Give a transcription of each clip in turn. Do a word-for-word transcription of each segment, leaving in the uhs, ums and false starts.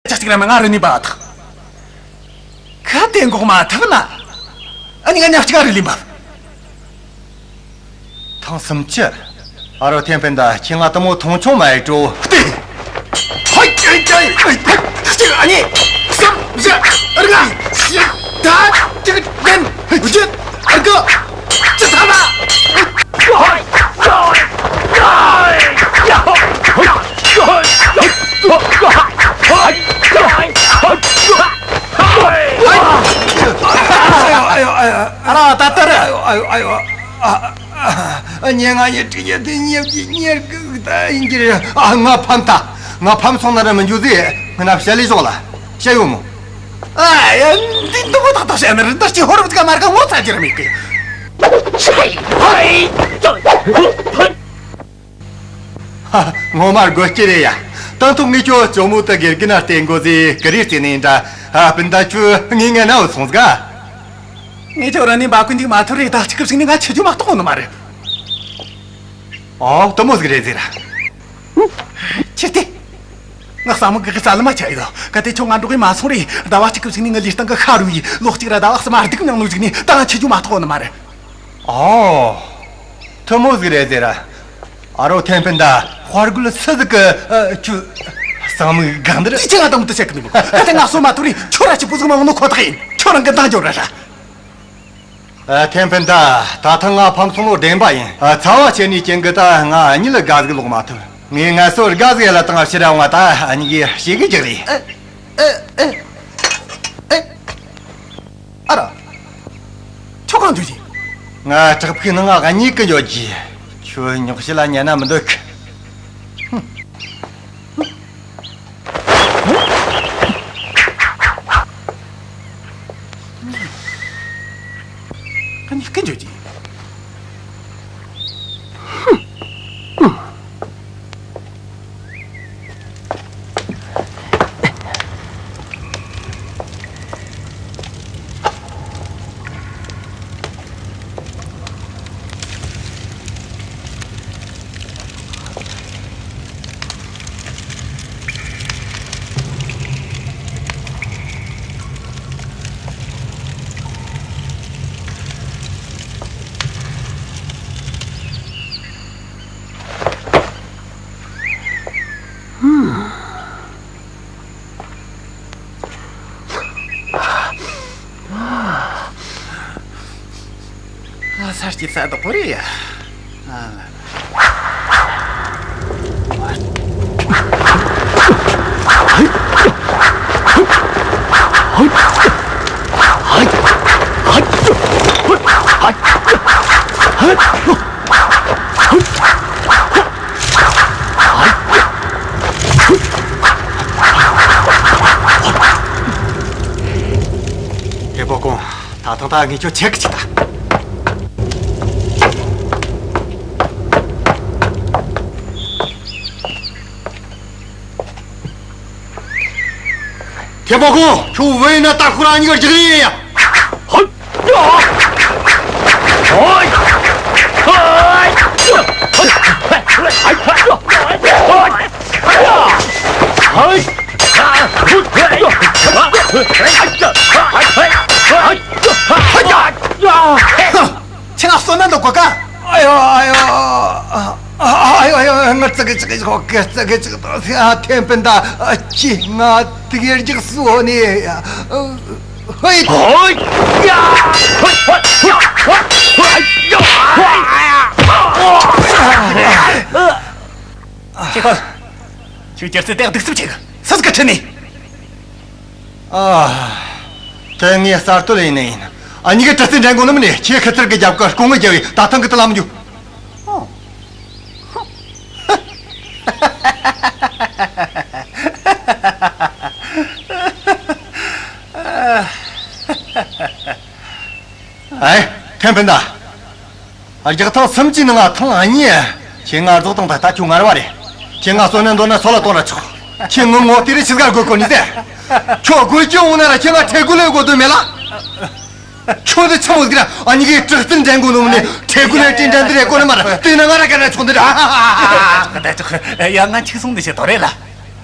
ཆ་གཅིག་ར་མ་ང་རུ་ནི་པ་ཐག་ཁ་དེ་འགོག་མ་ཐུབ་ན། ཨ་ནི་ང་ཉག་གཅིག་རུ་ལིམ་པ། ཐང་སུམ་ཅུ། ཨ་རོ་ཐེན་ཕན་ད་ཁྱེད་ང་དུ་མོ་མཐོང་ཆུང་མ་ཡེ་འགྲོ། ཧོད་ཀྱི་ཀྱི་ཧོད་གཅིག་ཨ་ནི་གསུམ་བཞི་ལྔ་བཞི་ད་གཅིག་བདུན་བརྒྱད་དགུ་བཅུ་ཐམ་པ། ཨ་ར་ད་ལྟ་ར། ཨ་ཨ་ཨ་ཨ་ཉེ་ང་ཉེ་དྲི་ཉེ་དེ་ཉེ་བགྱི་ཉེར་གི་ད་ཡིན་གྱི་རེད། ཨ་ང་ཕམ་ད། ང་ཕམ་སོང་ན་ར་མི་འཇུ་ཟེ། ང་ན་བཤད་ལས་ཞོག་ལ་བཤད་ཡོད་མོ། ཨ་ཡ་འདི་འདུག་གོ་ཐག་ཐག་བཤད་ན་རི་འདི་ཅི་ཧོར་བ་ག་མར་ག་ངོ་ཚ་རྒྱུ་ར་མེད་གི། ཧ་ངོ་མ་དགོད་ཀྱི་རེད་ཡ། ད་ཐུག་ངས་ཁྱོད་ཇོ་མོ་དུ་དགེ་རྒན་ན་བརྟེན་དགོས་ཟེ་གི་རེད་ཟེ་ནས་འདྲ། ཨ་སྤུན་ཟླ་ཁྱོད་ངའི་ངན་ན་འོ་སོང་ཟིག་ག་ངས་ཁྱོད་ར་ནས་འབའ་ཀུན་འཇིག་མ་ཐུབ་རེད། ད་ཅི་སྐབས་ཤིག་ནས་ང་ཆེ་རྒྱུ་མ་གཏོགས་ནི་མ་རེད། ཨོ་དུ་མོ་ཟིག་རེད་ཟེར། ཁྱེར་ཏེ། ང་བསམ་མི་གི་གི་ས་ལ་མ་ཆ་ཡོད། གལ་ཏེ་ཁྱོད་ང་འགྲོགས་གི་མ་སོང་རེད། ཟླ་བ་གཅིག་གི་ཞིག་ནས་ང་ལུས་སྟེང་གི་ཤ་རུ་ཡི་ལོ་གཅིག་ར་ཟླ་བ་གསུམ་མ་སྡུག་མྱངས་ནོ་ཞིག་ནས་ད་ང་ཆེ་རྒྱུ་མ་གཏོགས་ནི་མ་རེད། ཨོ། ཐུ་མོ་ཟིག་རེད་ཟེར། ཨ་རོ་ཐེན་ཕན་ད་དཔའ་རྒོད་སུ་ཟིག་གི་ཨ་ཁྱོད་བསམ་མི་གང་འདིར། ཅི་ཅི་ང་དང་མི་དུ་བཤད་གི་མི་འདུག་གལ་ཏེ་ང་སོ་མ་ཐུག་རེད། ཁྱོད་ར་ཅི་པོ་ཟིག་མ་འོང་ནོ་ཁོ་ཐག་ཡིན། ཁྱོད་རང་གི་འདང་རྒྱོབ་ར་ར། ཨ་ཐེན་ཕན་ད་ད་ཐང་ང་ཕམ་སོང་ནོ་བདེན་པ་ཡིན། ཨ་ཚ་བ་ཆེ་ནི་ཅན་གི་ད་ང་ཨ་ཉི་ལ་དགའ་ཟིག་ལོག་མ་ཐུབ། ངས་ང་སོ་དགའ་ཟིག་ལ་བཏང་ཕྱིར་འོང་བ་ད་ཨ་ཉི་གི་ཞེ་གི་རྒྱག་རེད། ཨ་ར། ཁྱོད་གང་འགྱོ་གི། ང་བྲག་ཕུག་ནང་ང་གཉིད་ཀི་ཡོད་གི། ཁྱོད་ཉོག་བཤད་ལ་ཉན་ན་མི་འདོད་གི། གཉིད་ཀི་འགྱོ་གི། ས་སྐྱིད་ས་དོག་པོ་རེད་ཡ། ཐེ་པོ་ཀོང་། ད་ཐང་ད་ངས་ཁྱོད་ཆེ་གི་ཆེ་ད། ཐེ་པོ་ཀོང་། ཁྱོད་བུད་ཡིན་ན་ད་ཁོ་རང་གཉིས་ཀ་རྒྱག་ཡིན་ཡ། ཧོད། ཧོད། ཁྱེད་ང་གསོད་ན་འདུག་གོ་ཀ་ཨ་ཡོ་ཨ་ཡོ། ཨ་ཨ་ཨ་ཡོ་ཨ་ཡོ། ང་ཙི་གི་ཙི་གི་ཁོ་གི་ཙི་གི་ཙི་གི་ཏོ་སི་ཨ་ཐེན་པིན་ད་ཨ་ཅི་ང་དེ་གི་རྒྱགས་སུ་ཧོ་ནི་ཡ། ཧོད། ཧོད། ཡ། ཧོད། ཧོད། ཧོད། ཧོད། ཡ། ཁྱེད་ཁོ། ཁྱོད་ཀྱི་རྩེ་དེ་གདུག་རྩུབ་ཆེ་གི་སུ་གི་ཁྲིད་ནི། ཨ། དེ་ངས་གསར་གཏོད་ཡིན་ནི་ཡིན། ཨ་ཉི་གི་གྲི་རྩལ་འགྲན་གོ་ནི་མིན་ནི། ཁྱེད་ཁི་ཚར་གི་རྒྱབ་ཀི་སྐུ་ངོ་རྒྱབ་བས་ད་ཐང་གི་དུ་ལམ་རྒྱུ། ཨེ། ཐེན་པིན་ད། རྒྱག་ཐང་སུམ་ཅུའི་ནང་ང་ཐང་གཉིས། ཁྱེད་ང་རྫོགས་དང་ད་ལྟ་ཁྱོད་ངར་བ་རེད། ཁྱེད་ང་གསོད་ན་འདོད་ན་སོད་ལ་གཏོང་ར་ཆོག་ཁྱེད་ངོ་ངོ་དེ་རིང་ཆི་ཟིག་ག་དགོས་གོ་ནི་ཟེར། ཁྱོད་དགོས་ཀྱི་འོང་ན་ར་ཁྱེད་ང་ཁྲེ་གུ་ལེ་དགོས་དོན་མེད་ལ། ཁྱོད་འདི་ཆི་མོ་ཟིག་ར། ཨ་ཉི་གི་གྲི་རྩལ་འགྲན་གོ་ནོ་མིན་ནི་ཁྲེ་གུ་ལེ་ཅི་འགྲན་འདི་རེད་གོ་ནི་མ་ར། དེ་ན་ང་ར་ག་ར་ཆོག་འདི་ར། ཡ་ང་འཆུག་སོང་འདི་བྱེད་དོ་རེད་ལ།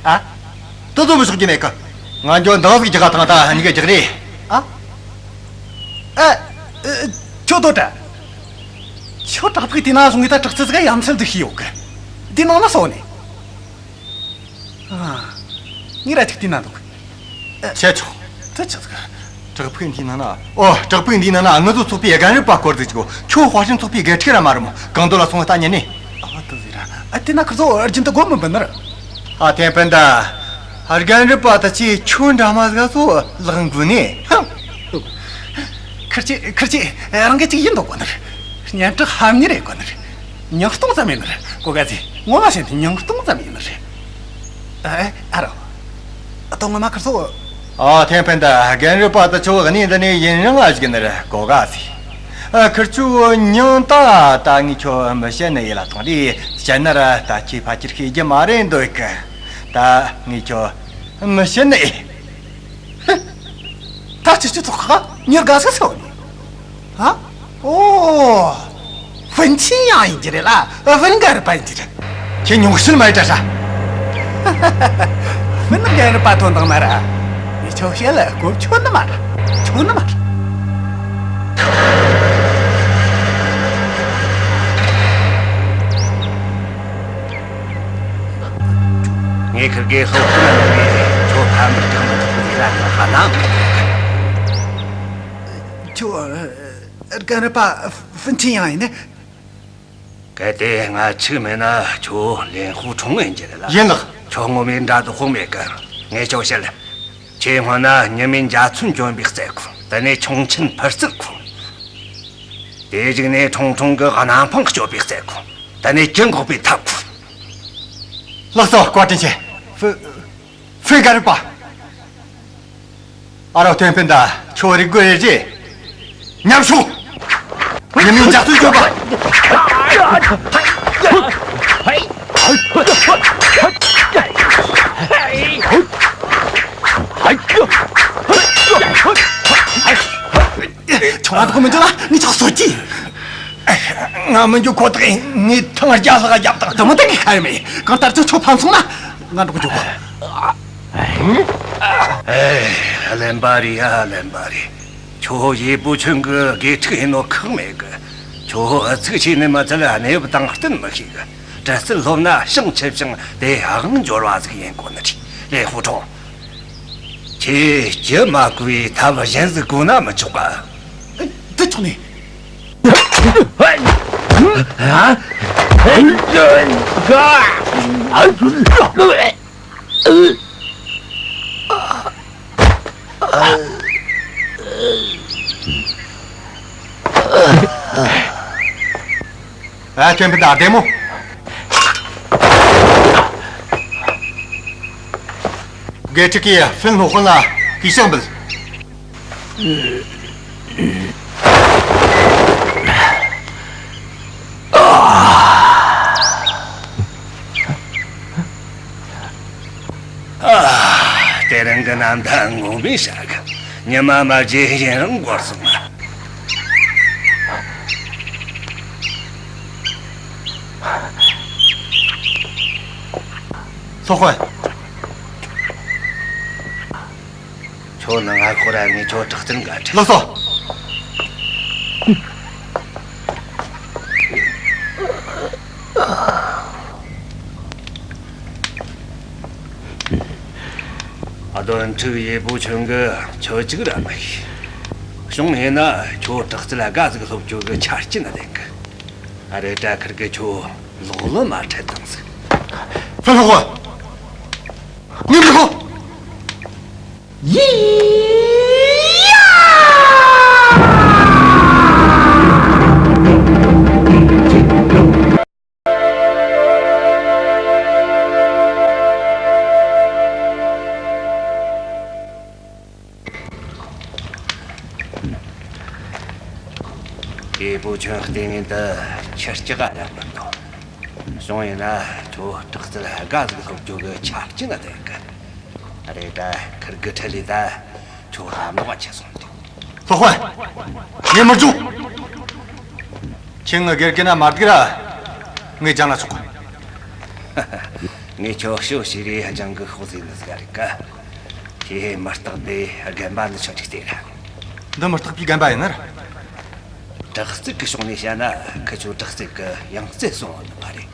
ཨ། དུ་དུ་མི་ཆོག་གི་མེད་གི། ང་འགྱོ་འདང་ཟིག་རྒྱག་ག་ཐང་། ད་གཉིས་ཀ་རྒྱག་རེད། ཨ། ཨ། ཨ། ཁྱོད་དོ་དྲ། ཁྱོད་བྲག་ཕུག་དེ་ན་སོང་ངས་ད་དྲག་རྩལ་ཟིག་ཡ་མཚན་དུ་ཤེས་ཡོད་གི། དེ་ནང་ན་སོང་ནས། ཨ། ངས་ར་ཅིག་དེ་ན་འདུག་ཨ། ཆེ་ཆོག་དེ་ཆི་ཟིག་བྲག་ཕུག་འདི་ན་ན། ཨོ། བྲག་ཕུག་འདི་ན་ན་ང་ཚོ་ཚོགས་པའི་རྒན་རབས་པ་སྐོར་ཟིག་གོ། ཁྱོད་ཧྭ་ཧྲན་ཚོགས་པའི་དགེ་ཕྲུག་ར་མ་རེད་མོ། གང་འདོད་ལ་སོང་ངས་ད་ཉན་ནས། ཨ། དེ་ཟིག་ར། ཨ། དེ་ན་ཁུར་ཚོ་རྒྱུན་དུ་སྒོ་མི་འབུད་ནི་ར། ཨ། ཐེན་ཕན་ད། རྒན་རབས་པ་ད་ཅི་ཁྱོད་འདྲ་མ་ཟིག་ཚོ་ལག་འགུལ་ནས། ཧང་། ཁིར་ཆི་ཁིར་ཆི་རང་གི་ཅིག་ཡིན་འདུག་གོ་ནི་རེད། སྙན་གྲགས་ཧམ་ཉེ་རེད་གོ་ནི་རེད། ཉིང་སྟོང་ཙམ་ཡིན་ནི་རེད་གོ། ག་ཟེ་ངོ་མ་བཤད་ན་ཉིང་སྟོང་ཙམ་ཡིན་ནི་རེད། ཨ། ཨ་རོ། ད་ངོ་མ་ཁིར་ཚོ། ཨ། ཐེན་ཕན་ད་རྒན་རབས་པ་ད་ཁྱོད་གནས་འདི་ནས་ཡུན་རིང་ང་བཞུགས་ནི་རེད་གོ། ག་ཟེ། ཨ། ཁིར་ཆོ་མྱིང་ད་ད་ངས་ཁྱོད་མི་བཤད་ནི་ཡིན་ལ། ཐང་དེ་བཤད་ན་ར་ད་ཁྱོས་ཕལ་ཆེར་ཤེས་རྒྱུ་མ་རེད་འདོད་གི། ད་ངས་ཁྱོད་མི་བཤད་ནི་ཡིན། ཧི། ད་ཁྱེད་ཆོ་ཚོགས་ཁག་ཉེར་དགའ་ས་སོ་ནི། ཧ། ཨོ། ཧྥུན་ཆིན་ཡང་ཡིན་གྱི་རེད་ལ། ཧྥུན་རྒན་རབས་པ་ཡིན་གྱི་རེད། ཁྱེད་ཉོག་བཤད་མ་ཡི་དྲ་ཧྲ། ཧྥུན་རྒན་རབས་པ་ཐོན་དང་མ་ར། ངས་ཁྱོད་བཤད་ལ་གོ་ཆོད་ནི་མ་ར། ཆོད་ནི་མ་ར། ངས་ཁིར་གེ་སློབ་སྟོན་ལ་ཁྱོད་ཕམ་པར་བཏང་མི་ཐུབ་པ་ཟིག་ལ་ང་ཧ་ལམ། ཁྱོད་རྒན་རབས་པ་ཧྥུན་ཆིན་ཡང་ཡིན་ནི། གལ་ཏེ་ང་འཆུག་མེད་ན་ཁྱོད་ལེན་ཧུ་ཁྲུང་ཡིན་གྱི་རེད་ལ། ཡིན་ལགས། ཁྱོད་ངོ་མའི་འདྲ་དུ་དཔོག་མེད་གི། ངས་ཁྱོད་བཤད་ལ། ཁྱེད་སྔོན་ན་ཉི་མའི་འཇའ་ཚོན་གྱོན་པའི་རྩལ་ཁོ། དེ་ནས་ཁྱུང་ཆེན་འཕུར་རྩལ་ཁོ། དེ་གཞུག་ནས་ཁྲུང་ཁྲུང་གི་གནམ་འཕང་གཅོད་པའི་རྩལ་ཁོ། དེ་ནས་གྱི་འགོག་པའི་ཐབས་ཁོ། ལགས་སོ། བཀའ་དྲིན་ཆེ། ཧྥུ། ཧྥུན་རྒན་རབས་པ། ཨ་རོ། ཐེན་ཕན་ད་ཁྱོད་རིག་དགོས་རེད་ཅེ། མཉམ་ཞོག་ཉི་མའི་འཇའ་ཚོན་གྱོན་པ། ཆུང་བ་དགོས་མི་འདུག་ན་ངས་ཆག་སོ་ཀྱི། ང་མི་འཇུག་ཁོ་ཐག་ཡིན། ངས་ཐང་རྒྱ་ལྷག་རྒྱབ་དང་། དུ་མ་ཐང་གི་ཁ་ཡ་མེད། གང་ལྟར་ཁྱོད་ཆོ་ཕམ་སོང་ན་ང་འགྲོ་འཇུག་གོ། ཨེ། གླེན་པ་རེད་ཡ། གླེན་པ་རེད། ཁྱོད་ཡེ་པུ་ཆུན་གི་དགེ་ཕྲུག་ཡིན་ནོ་ཁག་མེད་གི། ཁྱོད་ཨུ་ཚུགས་བྱས་ནས་མི་ཚད་གནས་བབ་དང་བསྟུན་མི་ཤེས་གི། གྲི་རྩལ་སློབ་ན་ཤིང་ཆེ་ཞིང་དེ་དབང་འབྱོར་བ་ཟིག་ཡིན་དགོས་ནི་རེད། ལེ་ཧུ་ཁྲུང་། ཁྱེད་ཀྱིས་མ་གོ་བའི་ཐབས་གཞན་ཟིག་གོ་ན་མི་ཆོག་ག། འདི་ཆོག་ནི། ཨ། ཁྱོད་འདི་ད་བདེ་མོ། དགེ་ཕྲུག་གིས་ཧྥུན་སློབ་དཔོན་ལ་གུས་ཕྱག་འབུལ། ཨ། དེ་རིང་གི་གནམ་ད་ངོ་མས་ཤར་གི། ཉི་མ་མ་བརྗེད་ཡུན་རིང་འགོར་སོང་ང་། སློབ་དཔོན། ཁྱོད་ནི་ང་ཤོར་ར། ངས་ཁྱོད་དྲག་རྩལ་འགའ་ཁྲིད། ལགས་སོ། ཨ། དོན་ཁྲིག་ཡེ་པུ་ཆུན་གི་ཁྱོད་གཅིག་ར་མི་ཤེས། གཞུང་ཡིན་ན་ཁྱོད་དྲག་རྩལ་དགའ་ཟིག་སློབ་རྒྱུ་གི་ཆ་རྐྱེན་ལྡན་གི། ཨ། རེད་དྲ། ཁིར་གི་ཁྱོད་ལོག་ལོ་མ་ཁྲིད་དང་ཟིག་ཧྥུན་སློབ་དཔོན། ངས་མི་ཤོག་ཡི་ཡ། ཡེ་པུ་ཆུན་ལྟས་ངན་དུ་ཁྱི་སྐྱག་ག་ལབ་མི་འདུག་གཞུང་ཡིན་ན་ཁྱོད་དྲག་རྩལ་དགའ་ཟིག་སློབ་རྒྱུ་གི་ཆ་རྐྱེན་ལྡན་གི། རེད་དྲ། ཁིར་གི་ཁྲིད་ལས་ད་ཁྱོད་ཧ་མ་གོ་བ་ཆེ་སོང་འདུག་སློབ་དཔོན། ངས་མི་འཇུག་ཁྱེད་ངའི་སྒེར་གྱི་ན་མ་བསྡིགས་ར། ངས་སྦྱངས་ན་ཆོག་གི། ངས་ཁྱོད་ཤོ་ཤི་རེ་སྦྱང་གི་ཤོག་ཟེར་ནི་ཟིག་རེད་ཀ། ཁྱེད་མི་རྟག་པའི་རྒན་པ་འདི་ཆོ་ཅིག་ལྟོས་ར། འདི་མི་རྟག་པའི་རྒན་པ་ཡིན་ན་ར། དྲག་རྩལ་གྱི་ཕྱོགས་ནས་བཤད་ན་ཁི་ཆོ་དྲག་རྩལ་གྱི་ཡང་རྩེ་སོང་བ་ནི་མ་རེད།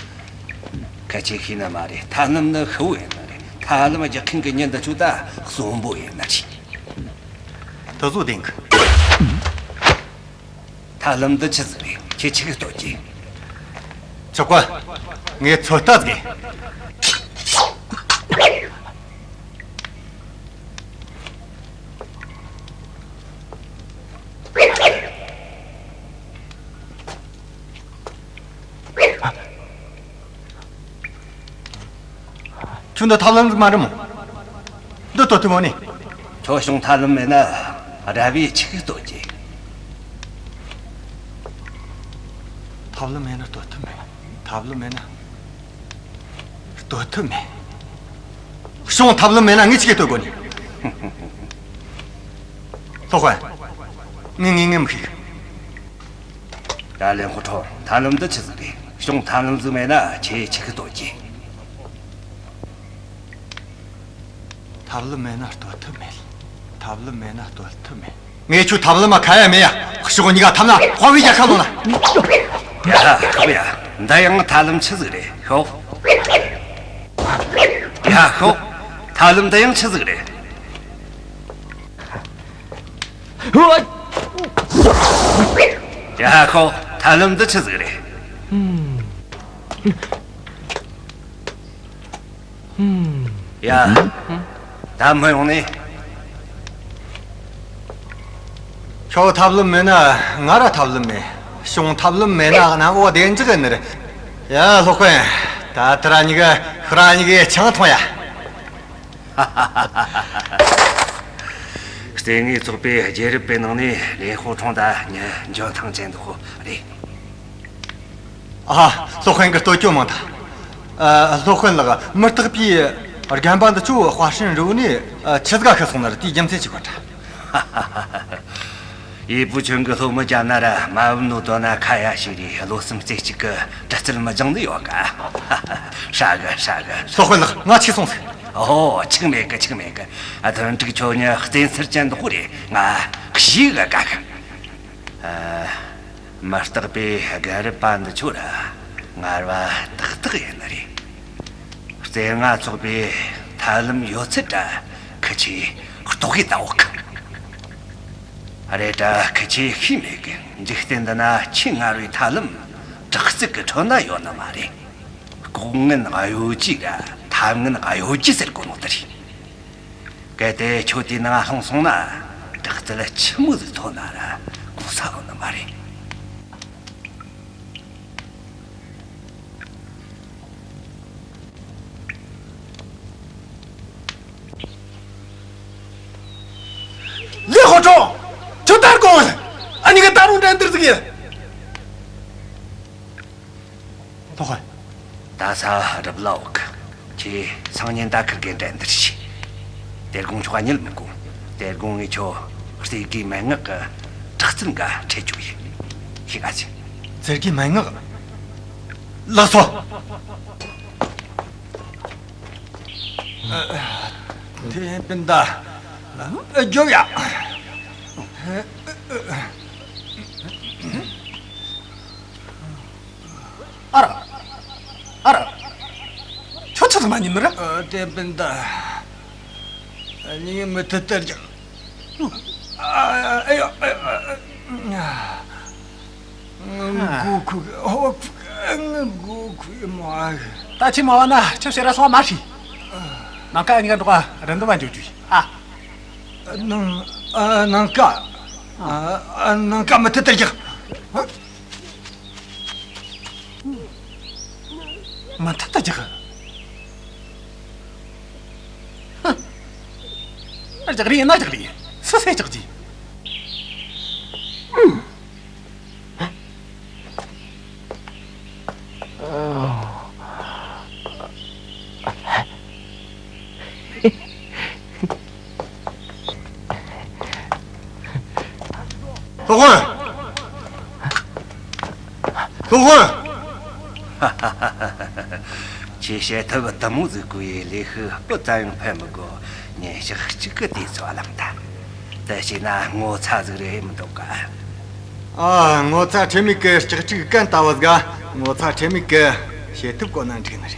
ཁི་ཆོས་ཤེས་ནི་མ་རེད། ཐབས་ལམ་ནི་ཤི་བོ་ཡིན་ནི་རེད། ཐབས་ལམ་རྒྱག་མཁན་གྱི་མྱི་འདི་ཆོ་ད་གསོན་པོ་ཡིན་ནི་རེད། དེ་ཚོ་བདེན་གི། ཐབས་ལམ་འདི་ཆི་ཟིག་རེད། ཁྱེད་ཆི་གི་ལྟོས་ཀྱི། ཆོག་གོ། ངས་ཚོད་ལྟ་ཟིག་གི། ཁྱོད་འདི་ཐབས་ལམ་ཟིག་མ་རེད་མོ། འདི་ལྟོས་ཐུབ་མོ་ནི། ཁྱོད་གཞུང་ཐབས་ལམ་མེད་ན་ར་བས་ཆི་གི་ལྟོས་ཀྱི། ཐབས་ལམ་མེད་ན་ལྟོས་ཐུབ་མེད། ཐབས་ལམ་མེད་ན་ལྟོས་ཐུབ་མེད། གཞུང་ཐབས་ལམ་མེད་ན་ངས་ཆི་གི་ལྟོས་དགོས་ནི། ལྷོ་དཔོན། ངས་ངས་ངས་མི་ཤེས། ད་ལན་ཧོ་ཁྲོ། ཐབས་ལམ་འདི་ཆི་ཟིག་རེད། གཞུང་ཐབས་ལམ་ཟིག་མེད་ན་ཁྱེད་ཆི་གི་ལྟོས་ཀྱི། ཐབས་ལམ་མེད་ན་ལྟོས་ཐུབ་མེད། ཐབས་ལམ་མེད་ན་ལྟོས་ཐུབ་མེད། ངས་ཁྱོད་ཐབས་ལམ་མ་ཁ་ཡ་མེད་ཡ། ཤོག་གཉིས་ཀ་ཐབས་ན་དཔའ་བའི་རྒྱལ་ཁ་ལོངས་ན། ཡ་ཧ་ཡ། འདི་ཡང་ཐབས་ལམ་ཆི་ཟིག་རེད་ཤོག་ཡ་ཤོག་ཐབས་ལམ་འདི་ཡང་ཆི་ཟིག་རེད། ཡ་ཧ་ཁོ། ཐབས་ལམ་འདི་ཆི་ཟིག་རེད། ཡ། ད་མི་ཡོང་ནི། ཁྱོད་ཐབས་ལམ་མེད་ན་ང་ར་ཐབས་ལམ་མེད། གཞུང་ཐབས་ལམ་མེད་ན་ང་འོ་བདེ་འཇགས་ནི་རེད། ཡ་སློབ་དཔོན། ད་ཐི་ར་གཉིས་ཀ་ཤི་ར་གཉིས་ཀའི་ཆང་འཐུང་ཡ། ལྟས་ངན་ཚོགས་པའི་རྒྱལ་རབས་པའི་ནང་ནས་ལེན་ཧོ་ཁྲོང་ད་ཉི་འཇོན་ཐང་ཅན་འདུག་ཧོ་རེད། ཨ། སློབ་དཔོན་གྱི་ལྟོས་སྐྱོ་མང་ད། ཨ། སློབ་དཔོན་ལགས། མི་རྟག་པའི་རྒན་པ་འདི་ཆོ་ཧྭ་ཧྲན་རི་བོ་ནས་ཆི་ཟིག་ག་ཤི་སོང་ན་ར། དེའི་རྒྱུ་མཚན་ཅི་གོ་ད། ཡེ་པུ་ཆུན་གྱི་སློབ་མི་རྒྱ་ན་ར་མ་བུ་ནོ་དོ་ན་ཁ་ཡ་ཞིག་རེད། བློ་སེམས་རྩེ་གཅིག་གི་དྲི་རྩད་མི་སྦྱང་ནི་ཡོད་ག་ཧྲ་གི་ཧྲ་གི། སློབ་དཔོན་ལགས། ང་ཆི་སོང་ཟིག་ཨོ། ཆིག་མེད་གི་ཆིག་མེད་གི། ཨ། དོན་དྲུག་ཁྱོད་ཉི་བཙན་སེར་ཅན་འདུག་ཧོ་རེད། ང་གཞིས་གི་དགའ་གི། ཨ། མི་རྟག་པའི་རྒན་རབས་པ་འདི་ཆོ་ར་ངར་བ་ཏག་ཏག་ཡིན་ནི་རེད། རྩེ་ལྔ་ཚོགས་པའི་ཐབས་ལམ་ཡོད་ཚད་ར་ཁི་ཆོས་རྟོགས་གི་ད་འོག་གི། རེད་དྲ་ཁི་ཆོས་ཤེས་མེད་གི། འཇིག་རྟེན་འདི་ན་ཆེས་ངར་བའི་ཐབས་ལམ་དྲག་རྩལ་གི་ཁྲོད་ན་ཡོད་ནི་མ་རེད། ལྐོག་ངན་གཡོ་ཇུས་ར་ཐབས་ངན་གཡོ་ཇུས་ཟེར་གོ་ནོ་དེ་རེད། གལ་ཏེ་ཁྱོད་དེའི་ནང་ལྷུང་སོང་ན་དྲག་རྩལ་ཆི་མོ་ཟིག་ཐོན་ན་ར་གོ་ས་ཡོད་ནི་མ་རེད། ལི་ཧོ་ཀྲོ། ཁྱོད་ད་གོང་། ཨ་ནི་ག་ད་རུང་འགྲན་བསྡུར་ཟིག་ཡིན། ལྷོ་དཔོན། ད་ས་རུབ་ལ་འོག་གི། ཁྱེད་སང་ཉིན་ད་ཁི་དགེ་འདྲ་འདིར་ཤི། དེར་དགོང་ཆོག་གཉིད་མི་དགོ། དེར་དགོང་ངས་ཁྱོད་རྩེ་དགུའི་མན་ངག་གི་དྲག་རྩལ་འགའ་ཁྲིད་རྒྱུ་ཡིན། ཤེས་ག་ཆེ། རྩེ་དགུའི་མན་ངག་ལགས་སོ། དེ་སྤུན་ཟླ། རྒྱོབ་ཡ། ཨ་ར། ཨ་ར། ཁྱོད་ཆི་ཟིག་མ་ཉན་ནི་རེད། ཨ། དེ་སྤུན་ཟླ། ངས་མུ་མཐུད་དུ་རྒྱག་ཨ། ཨ་ཡོ། ཨ། ཨ། ཨ། ངའི་མགོ་ཁུག་ཨོ། ངའི་མགོ་ཁུག་མ། ད་ཁྱེད་མ་བ་ན་ཁྱོད་ཕྱིར་ར་སོང་མ་ཤི། ནངས་ཀ་ཨ་ནི་ག་འགྲོ་ག་རེ་འདུན་མ་འཇོག་རྒྱུ་ཡིན། ཨ། ནངས། ཨ། ནངས་ཀ་ཨ། ཨ། ནངས་ཀ་མུ་མཐུད་དུ་རྒྱག་མུ་མཐུད་དུ་རྒྱག་རྒྱག་རེས་ན་རྒྱག་རེས། སུ་སེ་རྒྱག་རྒྱུ། སློབ་དཔོན། སློབ་དཔོན། ཁྱེད་བྱེད་ཐབས་དུ་མོ་ཟིག་གོ་ཡི་ལས་ཤི་སྤུ་ཙམ་ཡང་ཕན་མི་དགོ། ཉིན་ཞག་གཅིག་གི་དུས་ཚོད་གླེང་ད། དེ་བྱས་ན་ངོ་ཚ་ཟིག་རེད་མི་འདུག་ག། ཨ། ངོ་ཚ་ཁྲེལ་མེད་ཀྱི་ལྕགས་ཁྲིག་གན་ལྟ་བུ་ཟིག་ངོ་ཚ་ཁྲེལ་མེད་ཀྱི་བྱེད་ཐབས་གོ་ན་འགྲིག་ནི་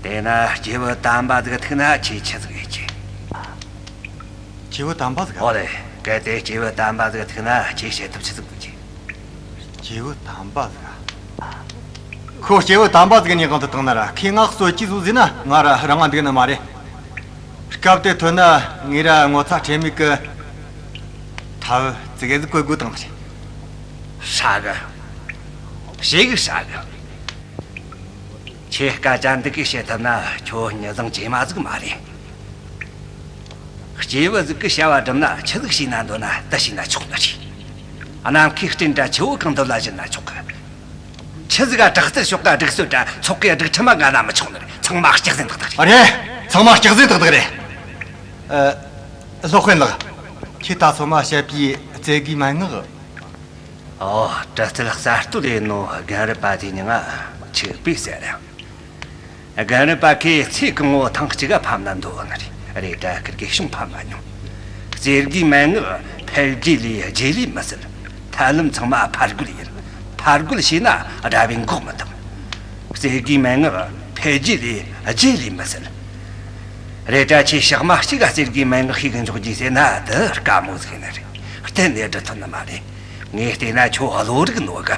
རེད། དེས་ན་སྐྱེས་བུ་དམ་པ་ཟིག་ཐུག་ན་ཁྱེད་ཆི་ཟིག་ཡེད་རྒྱུ། སྐྱེས་བུ་དམ་པ་ཟིག་ཨོ་ལེ། གལ་ཏེ་སྐྱེས་བུ་དམ་པ་ཟིག་ཐུག་ན་ཁྱེད་བྱེད་ཐབས་ཆི་ཟིག་དགོས་རྒྱུ། སྐྱེས་བུ་དམ་པ་ཟིག་ཁོ་སྐྱེས་བུ་དམ་པ་ཟིག་ནས་གང་དུ་བཏང་ན་ར་ཁོས་ང་གསོད་རྒྱུ་ཟིག་ཟེར་ན་ང་ར་རང་ང་འདུག་ནི་མ་རེད། སྐབས་དེར་ཐོན་ན་ངས་ར་ངོ་ཚ་ཁྲེལ་མེད་ཀྱི་ཐབས་ཙི་གེ་ཟིག་བཀོལ་དགོས་བཏང་ནི་རེད། ཧྲ་གི། ཞེ་གི་ཧྲ་གི། ཁྱེད་སྐད་ཆ་འདི་གི་བཤད་ཐུབ་ན་ཁྱོད་མྱི་བཟང་ཇེ་མ་ཟིག་མ་རེད། སྐྱེས་བུ་ཟིག་གི་བྱ་བ་སྒྲུབ་ན་ཆི་ཟིག་བྱས་ན་འདོད་ན་དེ་བྱས་ན་ཆོག་ནི་རེད། ནམ་མཁའི་སྤྲིན་འདྲ་ཆུ་བོ་གང་འདབ་ལ་བཞུར་ན་ཆོག་གི། ཆི་ཟིག་ག་དྲག་རྩལ་ཤོག་ག་སྒྲིག་སྲོལ་འདྲ་ཚོགས་ཀའི་སྒྲིག་ཁྲིམས་མ་འགལ་ན་མི་ཆོག་ནི་རེད། ཚང་མ་སྐྱག་རྫུན་ཏག་ཏག་རེད། རེད། ཚང་མ་སྐྱག་རྫུན་ཏག་ཏག་རེད། ཨ། སློབ་དཔོན་ལགས། ཁྱེད་ད་སོ་མ་བཤད་པའི་རྩེ་དགུའི་མན་ངག་ཨོ། གྲི་རྩལ་གསར་གཏོད་ལས་ནོ་རྒན་རབས་པ་དེ་ཉིད་ང་ཆིག་པས་ཟེར་ཡང་། རྒན་རབས་པ་ཁོས་ཚེ་གང་བོ་ཐེངས་གཅིག་ག་ཕམ་ན་འདོད་ནི་རེད། རེད་དྲ་ཁིར་གེ་བྱུང་ཕམ་མ་མྱོང་། རྩེ་དགུའི་མན་ངག་ཕལ་རྒྱས་ལས་རྗེས་ལུས་མི་སྲིད། ཐབས་ལམ་ཚང་མ་ཕར་རྒོལ་ཡིན། ཕར་རྒོལ་བྱས་ན་དགྲ་བོས་འགོག་མི་ཐུབ། རྩེ་དགུའི་མན་ངག་ཕལ་རྒྱས་ལས་རྗེས་ལུས་མི་སྲིད། རེད་དྲ་ཁྱེད་ཞག་མ་གཅིག་ག་རྩེ་དགུའི་མན་ངག་ཤེས་གི་འཇོག་རྒྱུ་ཟེར་ན་དེ་དཀའ་མོ་ཟིག་ཡིན་ནི་རེད། གཏན་ནས་སྒྲུབ་ཐུབ་ནི་མ་རེད། ངས་བལྟས་ན་ཁྱོད་བློ་རིག་ནོ་གི།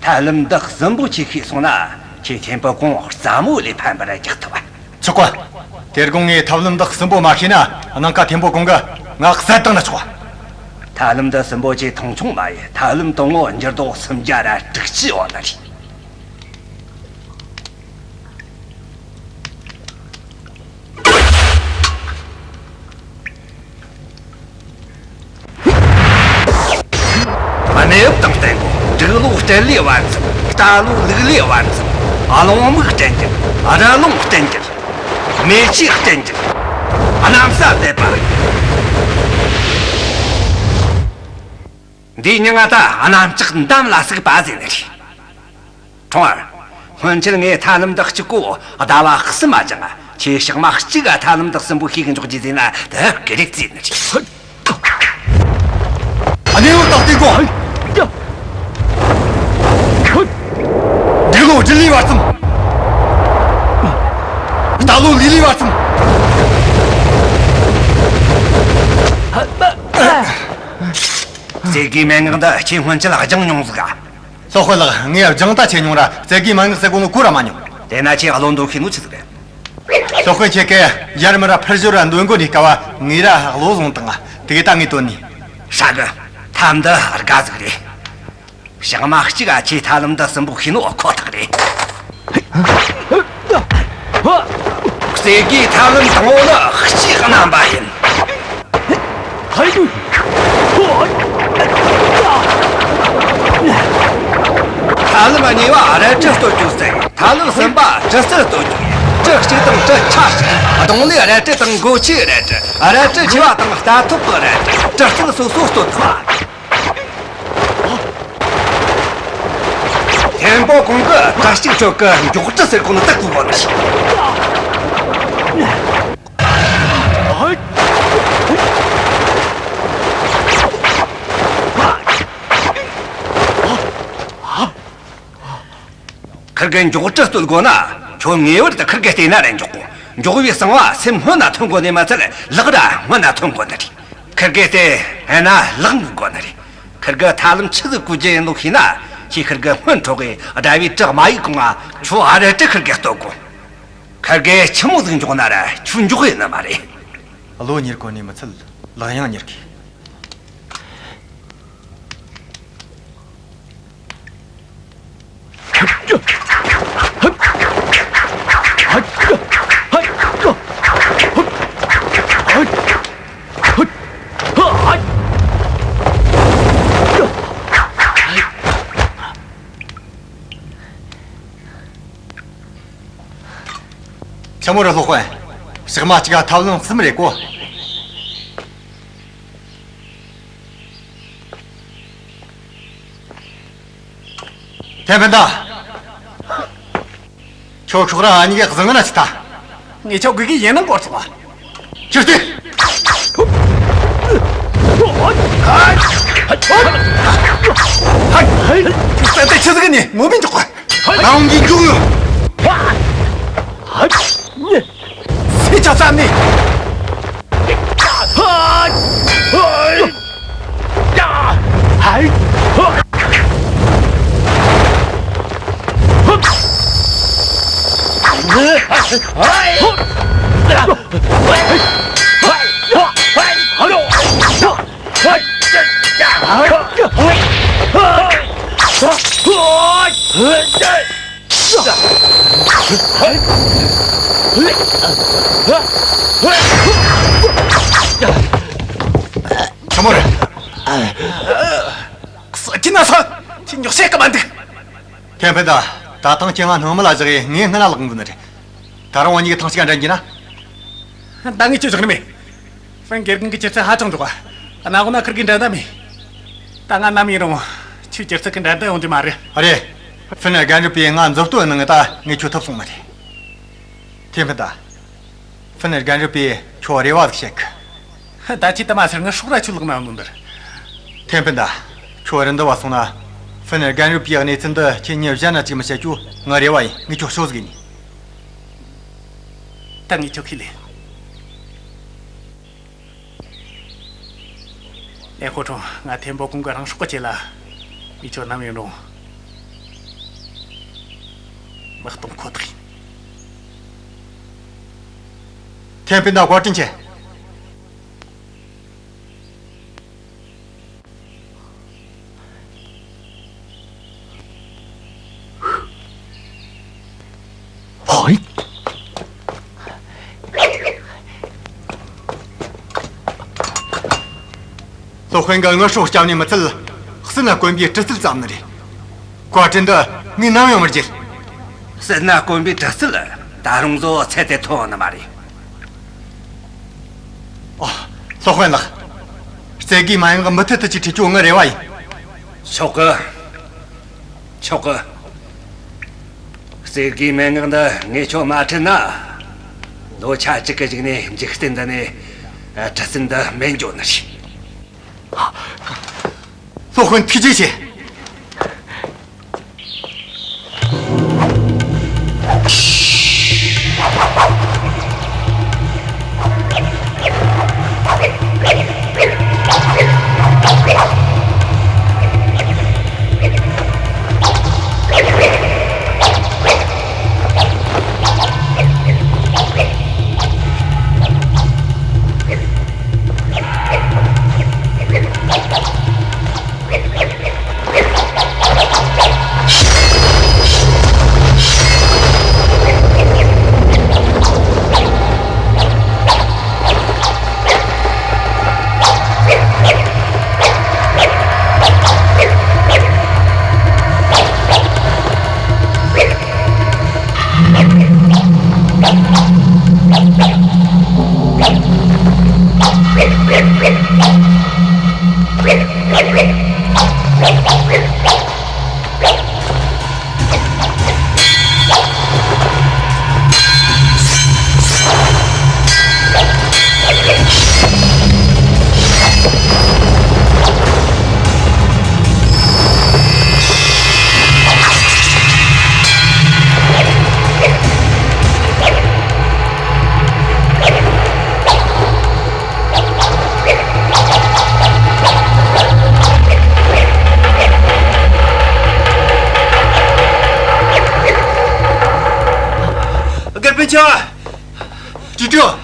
ཐབས་ལམ་འདི་གསུམ་པོ་ཁྱེད་ཤེས་སོང་ན་ཁྱེད་ཐེམ་པོ་གོང་རྩ་མོ་ལས་ཕན་པར་རྒྱག་ཐུབ་བ། ཆོག་གོ། དེ་དགོང་ངས་ཐབས་ལམ་འདི་གསུམ་པོ་མ་ཤེས་ན་ནང་ཀ་ཐེམ་པོ་གོང་གི་ང་བསད་བཏང་ན་ཆོག་གོ། ཐབས་ལམ་འདི་གསུམ་པོ་ཁྱེད་མཐོང་ཆུང་མ་ཡེད། ཐབས་ལམ་དང་བོ་འགྱུར་ལྡོག་སུམ་བརྒྱ་ར་དྲུག་ཅུ་ཡོད་ནི་རེད། གནས་བབ་དང་བསྟུན་དགོས། འབྲུག་ལོ་སྤྲེལ་ལོའི་བར་མཚམས། རྟ་ལོ་ལུག་ལོའི་བར་མཚམས། རླུང་མིག་སྤྲིན་འགྱུར། རི་ལུང་སྤྲིན་འགྱུར། མེ་ཆུའི་སྤྲིན་འགྱུར། གནམ་ས་འདེབས་པ། འདིའི་མྱིང་ང་ད་གནམ་ལྕགས་འདམ་ལ་ཟུག་པ་ཟེར་ནི་རེད། ཁྲུང་ཨར། སྔོན་ཆད་ངས་ཐབས་ལམ་འདི་གཅིག་གོ་ཟླ་བ་གསུམ་མ་སྦྱངས། ཁྱེད་ཞག་མ་གཅིག་ག་ཐབས་ལམ་འདི་གསུམ་པོ་ཤེས་གི་འཇོག་རྒྱུ་ཟེར་ན་དེ་གི་རིགས་ཟེར་ནི་རེད། གནས་བབ་དང་བསྟུན་དགོས། འབྲུག་ལོ་སྤྲེལ་ལོའི་བར་མཚམས། རྟ་ལོ་ལུག་ལོའི་བར་མཚམས། རྩེ་དགུའི་མན་ངག་འདི་ཁྱེད་སྔོན་ཆད་སྦྱངས་མྱོང་ཟིག་ག། སློབ་དཔོན་ལགས། ངས་སྦྱངས་ད་ཆེ་མྱོང་ར་རྩེ་དགུའི་མན་ངག་ཟེར་གོ་ནོ་གོ་ར་མ་མྱོང་། དེ་ན་ཁྱེད་བློ་འདོན་ཤེས་ནོ་ཆི་ཟིག་རེད། སློབ་དཔོན་ཁྱེད་ཀྱིས་ཡར་མར་ར་ཕར་ཞོར་ར་འདོན་གོ་ནི་སྐབས་ངས་ར་བློ་བཟུང་དང་དེ་གི་ད་ངས་འདོན་ནི། ཧྲ་གི། ཐབས་འདི་དགའ་ཟིག་རེད། ཞག་མ་གཅིག་ག་ཁྱེད་ཐབས་ལམ་འདི་གསུམ་པོ་ཤེས་ནོ་ཁོ་ཐག་རེད། རྩེ་དགུའི་ཐབས་ལམ་དང་བོ་ནི་གཅིག་རྣམ་པ་ཡིན། ཐབས་ལམ་གཉིས་པ་རལ་གྲི་གཏོད་རྒྱུ་ཟེར། ཐབས་ལམ་གསུམ་པ་གྲི་རྩལ་གཏོད་རྒྱུ་ཡིན། གྲི་གཅིག་དང་གྲི་ཆ་གཅིག་གདོང་ལེན་རལ་གྲི་དང་མགོ་ཆེའི་རལ་གྲི། རལ་གྲི་ཆེ་བ་དང་རྟ་ཐོག་གི་རལ་གྲི། གྲི་རྩལ་སོ་སོ་སྟོན་ཐུབ། ཐེམ་པོ་གོང་གི་གྲ་གཅིག་ཆོད་གི་མགྱོགས་གྲི་ཟེར་གོ་ནི་ད་གོ་གོ་ནི། ཁིར་གི་མགྱོགས་གྲི་གཏོད་དགོས་ན་ཁྱོད་ངེས་པར་དུ་ཁིར་གི་བལྟས་ན་ར་མགྱོགས་གོ། མགྱོགས་པའི་གསང་བ་སེམས་སྔོན་ན་ཐོན་དགོས་ནི་མ་ཚད་ལག་ར་སྔོན་ན་ཐོན་དགོས་ནི་རེད། ཁིར་གི་བལྟས་ཧེ་ན་ལག་འགུག་དགོས་ནི་རེད། ཁིར་གི་ཐབས་ལམ་ཆི་ཟིག་བཀོལ་རྒྱུ་ཡིན་ནོ་ཤེས་ན་ཁྱེད་ཁིར་གི་སྔོན་འཕྲོག་གི་དགྲ་བོའི་གྲི་མ་ཡིག་གོང་ང་ཁྱོད་ཨ་རལ་གྲི་ཁིར་གི་གཏོད་དགོས། ཁིར་གི་ཆི་མོ་ཟིག་མགྱོགས་ན་ར་ཁྱོད་མགྱོགས་ཡིན་ནི་མ་རེད། བློ་གཉེར་གོ་ནི་མི་ཚད་ལག་ཡང་གཉེར་གི། ཆི་མོ་རེད་སློབ་དཔོན། ཞག་མ་གཅིག་ག་ཐབས་ལམ་གསུམ་རེད་གོ། ཐེ་ཕན་ད། ཁྱོད་ཁྱོད་རང་ཨ་ཉི་གི་གཟིང་ང་ན་ཅི་ད། ངས་ཁྱོད་དགོས་གི་ཡིན་ན་འགོར་སོང་བ། ཁྱོད་ལྟོས། ཁྱོད་ད་ཆི་ཟིག་ནི་མོ་མིན་འཇོག་ག་ནང་གི་འཇུག་ཡོད། སེ་ཆ་ཙམ་ནི། ཆི་མོ་རེད། ཁྱི་ན་ས། ཁྱི་ཉོག་བཤད་ཀི་མ་འདུག་ཐེ་ཕན་ད། ད་ཐེངས་ཁྱེད་ང་སྣང་མེད་ལ་བཞག་ཡས་ངས་སྔོན་ལ་ལག་འཛིན་ནི་རེད། ད་རུང་འུ་གཉིས་ཀྱིས་ཐེངས་གཅིག་འགྲན་གྱི་ན། ད་ངས་ཁྱོད་བཞག་ནི་མེད། ཧྥན་དགེ་རྒན་གྱི་ཆུ་ཚད་ཧ་ཅང་མགྱོགས་པ། གནམ་འོག་ན་ཁིར་གི་འགྲན་ཟླ་མེད། ད་ང་ནམ་ཡིན་རུང་ཁྱོད་སྒྱུ་རྩལ་གྱི་འགྲན་ཟླ་ཡོང་རྒྱུ་མ་རེད། རེད། ཧྥན་རྒན་རབས་པས་ང་མཛུབ་སྟོན་གནང་ངས་ད་ངས་ཁྱོད་ཐུབ་སོང་ནི་རེད། ཐེ་ཕན་ད། ཧྥན་རྒན་རབས་པས་ཁྱོད་རེ་བ་ཟིག་བྱེད་གི། ད་ཁྱེད་དེ་མ་ཟེར། ངའི་སྲོག་ར་ཁྱོད་ལག་ན་ཡོད་ནོ་འདིར། ཐེ་ཕན་ད། ཁྱོད་རི་འདི་བ་སོང་ན། ཧྥན་རྒན་རབས་པའི་གནས་ཚུལ་འདི་ཁྱེད་གཉིས་གཞན་ན་ཅིག་མི་བཤད་རྒྱུ་ངའི་རེ་བ་ཡིན། ངས་ཁྱོད་ཤོད་ཟིག་ཡིན། ད་ངས་ཁྱོད་ཁས་ལེན། ཨེ་ཧོ་ཁྲོང་། ང་ཐེན་པོ་ཀུང་གི་རང་སྲོག་གི་ཆེད་ལ་ངས་ཁྱོད་ནམ་ཡིན་རུང་མི་གཏོང་ཁོ་ཐག་ཡིན། ཐེ་ཕན་ད་བཀའ་དྲིན་ཆེ། ཧོ་ཡིག་སློབ་དཔོན་གྱིས་ངའི་སྲོག་བསྐྱབས་ནས་མི་ཚད། སྲིད་ན་དཀོན་པའི་གྲི་རྩལ་བརྩམས་ནི་རེད། བཀའ་དྲིན་འདི་ངས་ནམ་ཡང་མི་བརྗེད། སྲིད་ན་དཀོན་པའི་གྲི་རྩལ་ད་རུང་བཟོ་ཚད་དེ་ཐོན་ནི་མ་རེད། ཨ། སློབ་དཔོན་ལགས། རྩེ་དགུའི་མན་ངག་མུ་མཐུད་དུ་ཅིག་ཁྲིད་རྒྱུ་ངའི་རེ་བ་ཡིན། ཆོག་གི། ཆོག་གི། རྩེ་དགུའི་མན་ངག་འདི་ངས་ཁྱོད་མ་ཁྲིད་ན། ལོ་ཆ་གཅིག་གི་གཞུག་ནས་འཇིག་རྟེན་འདི་ནས་གྲི་རྩལ་འདི་མེད་འགྱོ་ནི་རེད། སློབ་དཔོན་ཐུགས་རྗེ་ཆེ། སྒར་པན་ཆ། ཅི་ཅོ།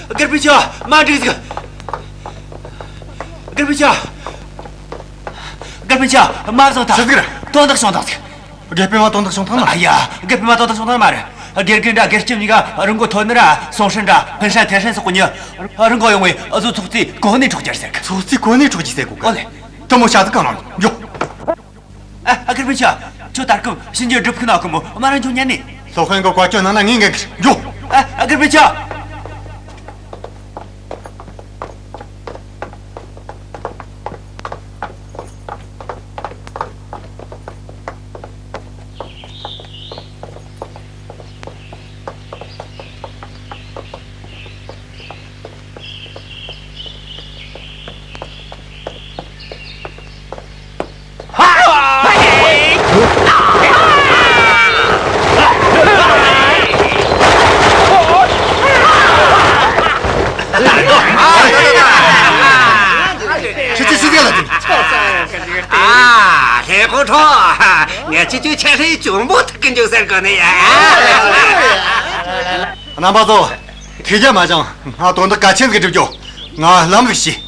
སྒར་པན་ཆ། མ་འགྲིག་ཟིག་སྒར་པན་ཆ། སྒར་པན་ཆ། མ་བཟང་ཐལ། ཆི་ཟིག་རེད། དོན་དག་བྱུང་ཐལ་ཟིག་སྒར་པན་མ་དོན་དག་བྱུང་ཐལ་མ། ཨ་ཡ། སྒར་པན་མ་དོན་དག་བྱུང་ཐལ་མ་རེད། དགེ་རྒན་དྲ་དགེ་ལྕམ་གཉིས་ཀ་རི་མགོ་ཐོན་ནི་ར། སུང་ཧྲན་དྲ་ཕིན་ཧྲན་ཐེ་ཧྲན་སོགས་གཉིས་རི་མགོ་ཡོང་བའི་བཟོ་ཚོགས་གཙོའི་གོ་གནས་འཕྲོག་རྒྱུ་ཟེར་གི། ཚོགས་གཙོའི་གོ་གནས་འཕྲོག་རྒྱུ་ཟེར་གོ་གི། ཨོ་ལེ། དེ་མོ་བྱ་ཟིག་གང་རང་འཇོག་ཨ། ཨ། སྒར་པན་ཆ། ཁྱོད་ད་སྐབས་ཕྱི་འགྱུར་སྒྲུབ་ཁུལ་ན་གི་མོ་མ་རང་ཁྱོད་ཉན་ནི། སློབ་དཔོན་གྱི་བཀའ་ཆོས་ནང་ན་ངས་འགན་འཁྱེར་འཇོག་ཨ། ཨ། སྒར་པན་ཆ། ཁྲོ། ངས་ཁྱེད་ཚོའི་ཆེད་ལས་གྱོང་པོ་ཐུག་གི་འཇུག་ཟེར་གོ་ནི་ཡ། རྣམ་པ་ཚོ། ཐུགས་རྒྱལ་མ་བཅངས། ང་དོན་དག་གལ་ཆེན་ཟིག་སྒྲུབ་རྒྱུ། ང་ལམ་ཟིག་ཤེས།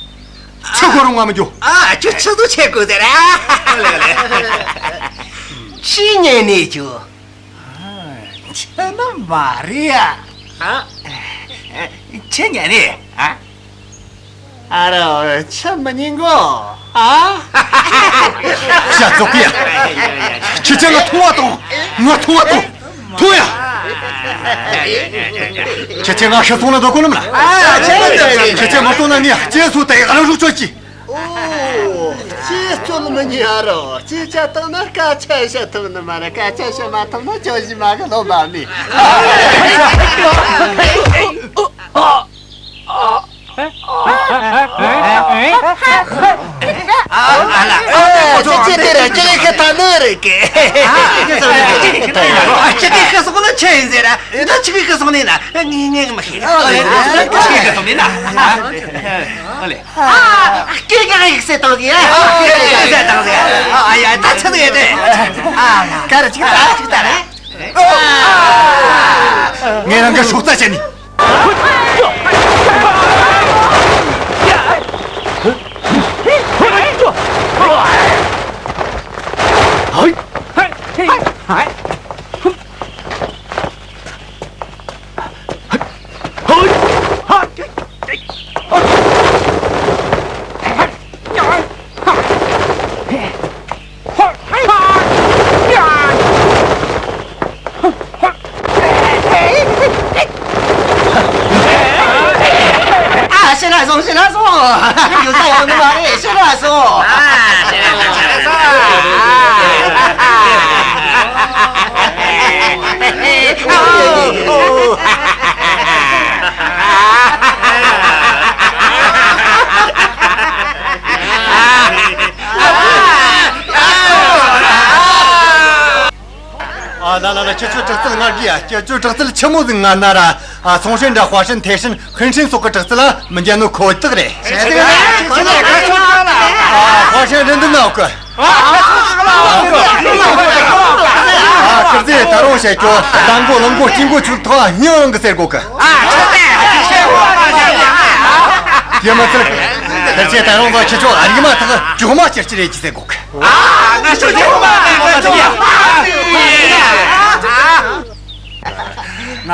ཆུ་ཁོ་རང་ང་མི་རྒྱུ། ཨ་ཁྱོད་ཆུ་ཚོད་ཆེ་དགོས་ཟེར་ཨ། ཁྱི་ཉན་ནས་རྒྱུ། ཁྱི་ནི་མ་རེད་ཨ། ཁྱི་ཉན་ནས་ཨ། ཨ་རོ། ཆི་མི་ཉན་གོ། ཨ། ཤ་ཚོགས་ཀྱི་ཡ། ཁྱེད་ཚོས་ང་མཐོང་བ་དང་། ང་མཐོང་བ་དང་། མཐོང་ཡ། ཁྱེད་ཚོས་ང་ཤི་སོང་ན་འདོད་གོ་ནམ་ལ། ཨ། ཁྱེད་ཚོས་མ་སོང་ན་ངས་ཁྱེད་ཚོ་དེ་ང་རང་རུ་བཅོལ་གྱི། ཨོ། ཁྱེད་ཚོ་མི་ཉན་ཨ་རོ། ཁྱེད་ཅག་བཏང་ན་སྐད་ཆ་བཤད་ཐུབ་ནི་མ་རེད། སྐད་ཆ་བཤད་མ་ཐུབ་ན་ཅོ་ཞིག་མ་གི་ལོ་བབ་ནི། ཨ་ལ། ཨ་ལ། ཅི་ཅི་དེ་རེད། ཅི་གི་ཁ་ཐ་ནི་རེད་གི། ཨ་ཅི་གི་ཁ་སོང་ན་ཆི་ཡིན་ཟེར་ར། ད་ཅི་གི་ཁ་སོང་ནི་ན། ངས་ངས་མ་ཤེས། ཅི་གི་ཁ་སོང་ནི་ན། ཨ་ལེ། ཨ། སྐད་ག་ཡིག་སེ་བཏང་ཟིག་ཨ། སྐད་ག་ཡིག་སེ་བཏང་ཟིག་ཨ། ཡ་ད་ཆི་ཟིག་ཡ་དེ། ཨ་ལ། ག་རེ་ཅིག་ད་ཅིག་ད་རེད། ངས་རང་གི་ཤོག་རྩ་བྱས་ནས། ཨ། ཕྱི་ལ་སོང་། ཕྱི་ལ་སོང་། ཡོད་ས་ཡོད་ནི་མ་རེད། ཕྱི་ལ་སོང་། ཨ། ཕྱི་ལ་སོང་། ཕྱི་ལ་སོང་། ཨ། ཨ། ཨ། ལ་ལ་ལ། ཁྱེད་ཚོའི་དྲག་རྩལ་ང་དགོས་ཡ། ཁྱེད་ཚོའི་དྲག་རྩལ་ཆི་མོ་ཟིག་ང་ན་ར། ཨ། སུང་ཧྲན་འདྲ་ཧྭ་ཧྲན་ཐེ་ཧྲན་ཧུན་ཧྲན་སོགས་ཀྱི་དྲག་རྩལ་ལ་མི་འཇལ་ནོ་ཁོ་ཐག་རེད། ཨ། ཧྭ་ཧྲན་རེད་འདུག་ན་འོ་ཀི། ཨ། ཁིར་ཚེ་ད་རུང་བཤད་རྒྱུ། ད་མགོ་ལང་མགོ་སྐྱིན་མགོ་ཆུ་ཐོག་སྙིང་གི་ཟེར་གོ་གི། ཨ། དེ་མ་ཚད། ཁིར་ཚེ་ད་རུང་ཚོ་ཁྱེད་ཚོ་རིག་མ་ཐག་གྲོག་མ་ཅིག་ཅིག་རེད་ཅེས་ཟེར་གོ་གི། ཨ། ང་ཚོ་རིག་མ་ཐག་ང་ཚོ་ཡ། ང་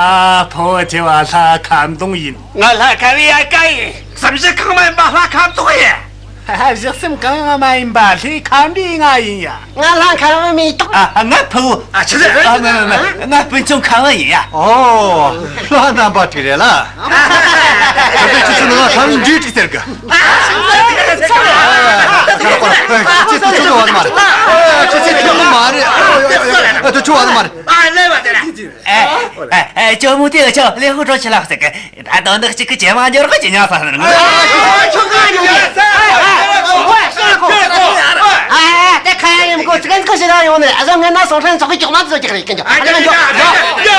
ཕུ་བོ་ཆེ་བ་ལྷ་ཁམ་སྡོང་ཡིན། ང་ལྷ་ཁ་བའི་ཨ་ཀ་ཡིན། བསམ་གཞིག་གང་མ་ཡིན་པ་ལྷ་ཁམ་སྡོང་ཡིན། བཞག་སེམས་གང་ཡང་མ་ཡིན་པ་ལྷའི་ཁམ་བུའི་ང་ཡིན་ཡ། ང་ལྷ་ཁམ་བུ་མེ་ཏོག་ཨ། ང་ཕུ་བོ། ཨ། ཆི་ཟེར། ཨ། མ་མ་མ། ང་སྤུན་ཆུང་ཁམ་བུ་ཡིན་ཡ། ཨོ། ལྷ་རྣམ་པ་ཐུག་རེད་ལ། ད་ལྟ་ཁྱེད་ཚོ་ནང་ཁམ་བུའི་འདྲེ་ཅིག་ཟེར་གི། ཁྱེད་ཚོ་ཆོག་གི་བ་མ་རེད། ཁྱེད་ཚོ་ཆོག་གི་མ་རེད། ཨ། དེ་ཆོག་བ་མ་རེད། ཨ། ལེ་བ་དེ་ར། ཨེ། ཨེ། ཨེ། ཇོ་མོ་དེ་ཆོ་ལེ་ཧུ་ཁྲོ་ཆི་ལགས་ཟེར་གི། ད་དོན་དག་གཅིག་གི་ཇེ་མང་འགྱུར་གི་ཇེ་ཉག་ས་ཟེར། ཨ། ཆོ་ག་ཉོ་གི། ཨ། ཨེ། དེ་ཁ་ཡ་ཡིན་གོ་ཅི་གན་གོ་ཞེ་ད་ཡོང་ནས། ཨ་ཟོ་ངན་ན་སོང་ཧྲན་ཚོགས་གི་ཅོག་མ་ཚོ་ཅིག་རེད་ཀྱི་འཇོག་ཨ། ཡ་ཡ་ཡ་ཡ་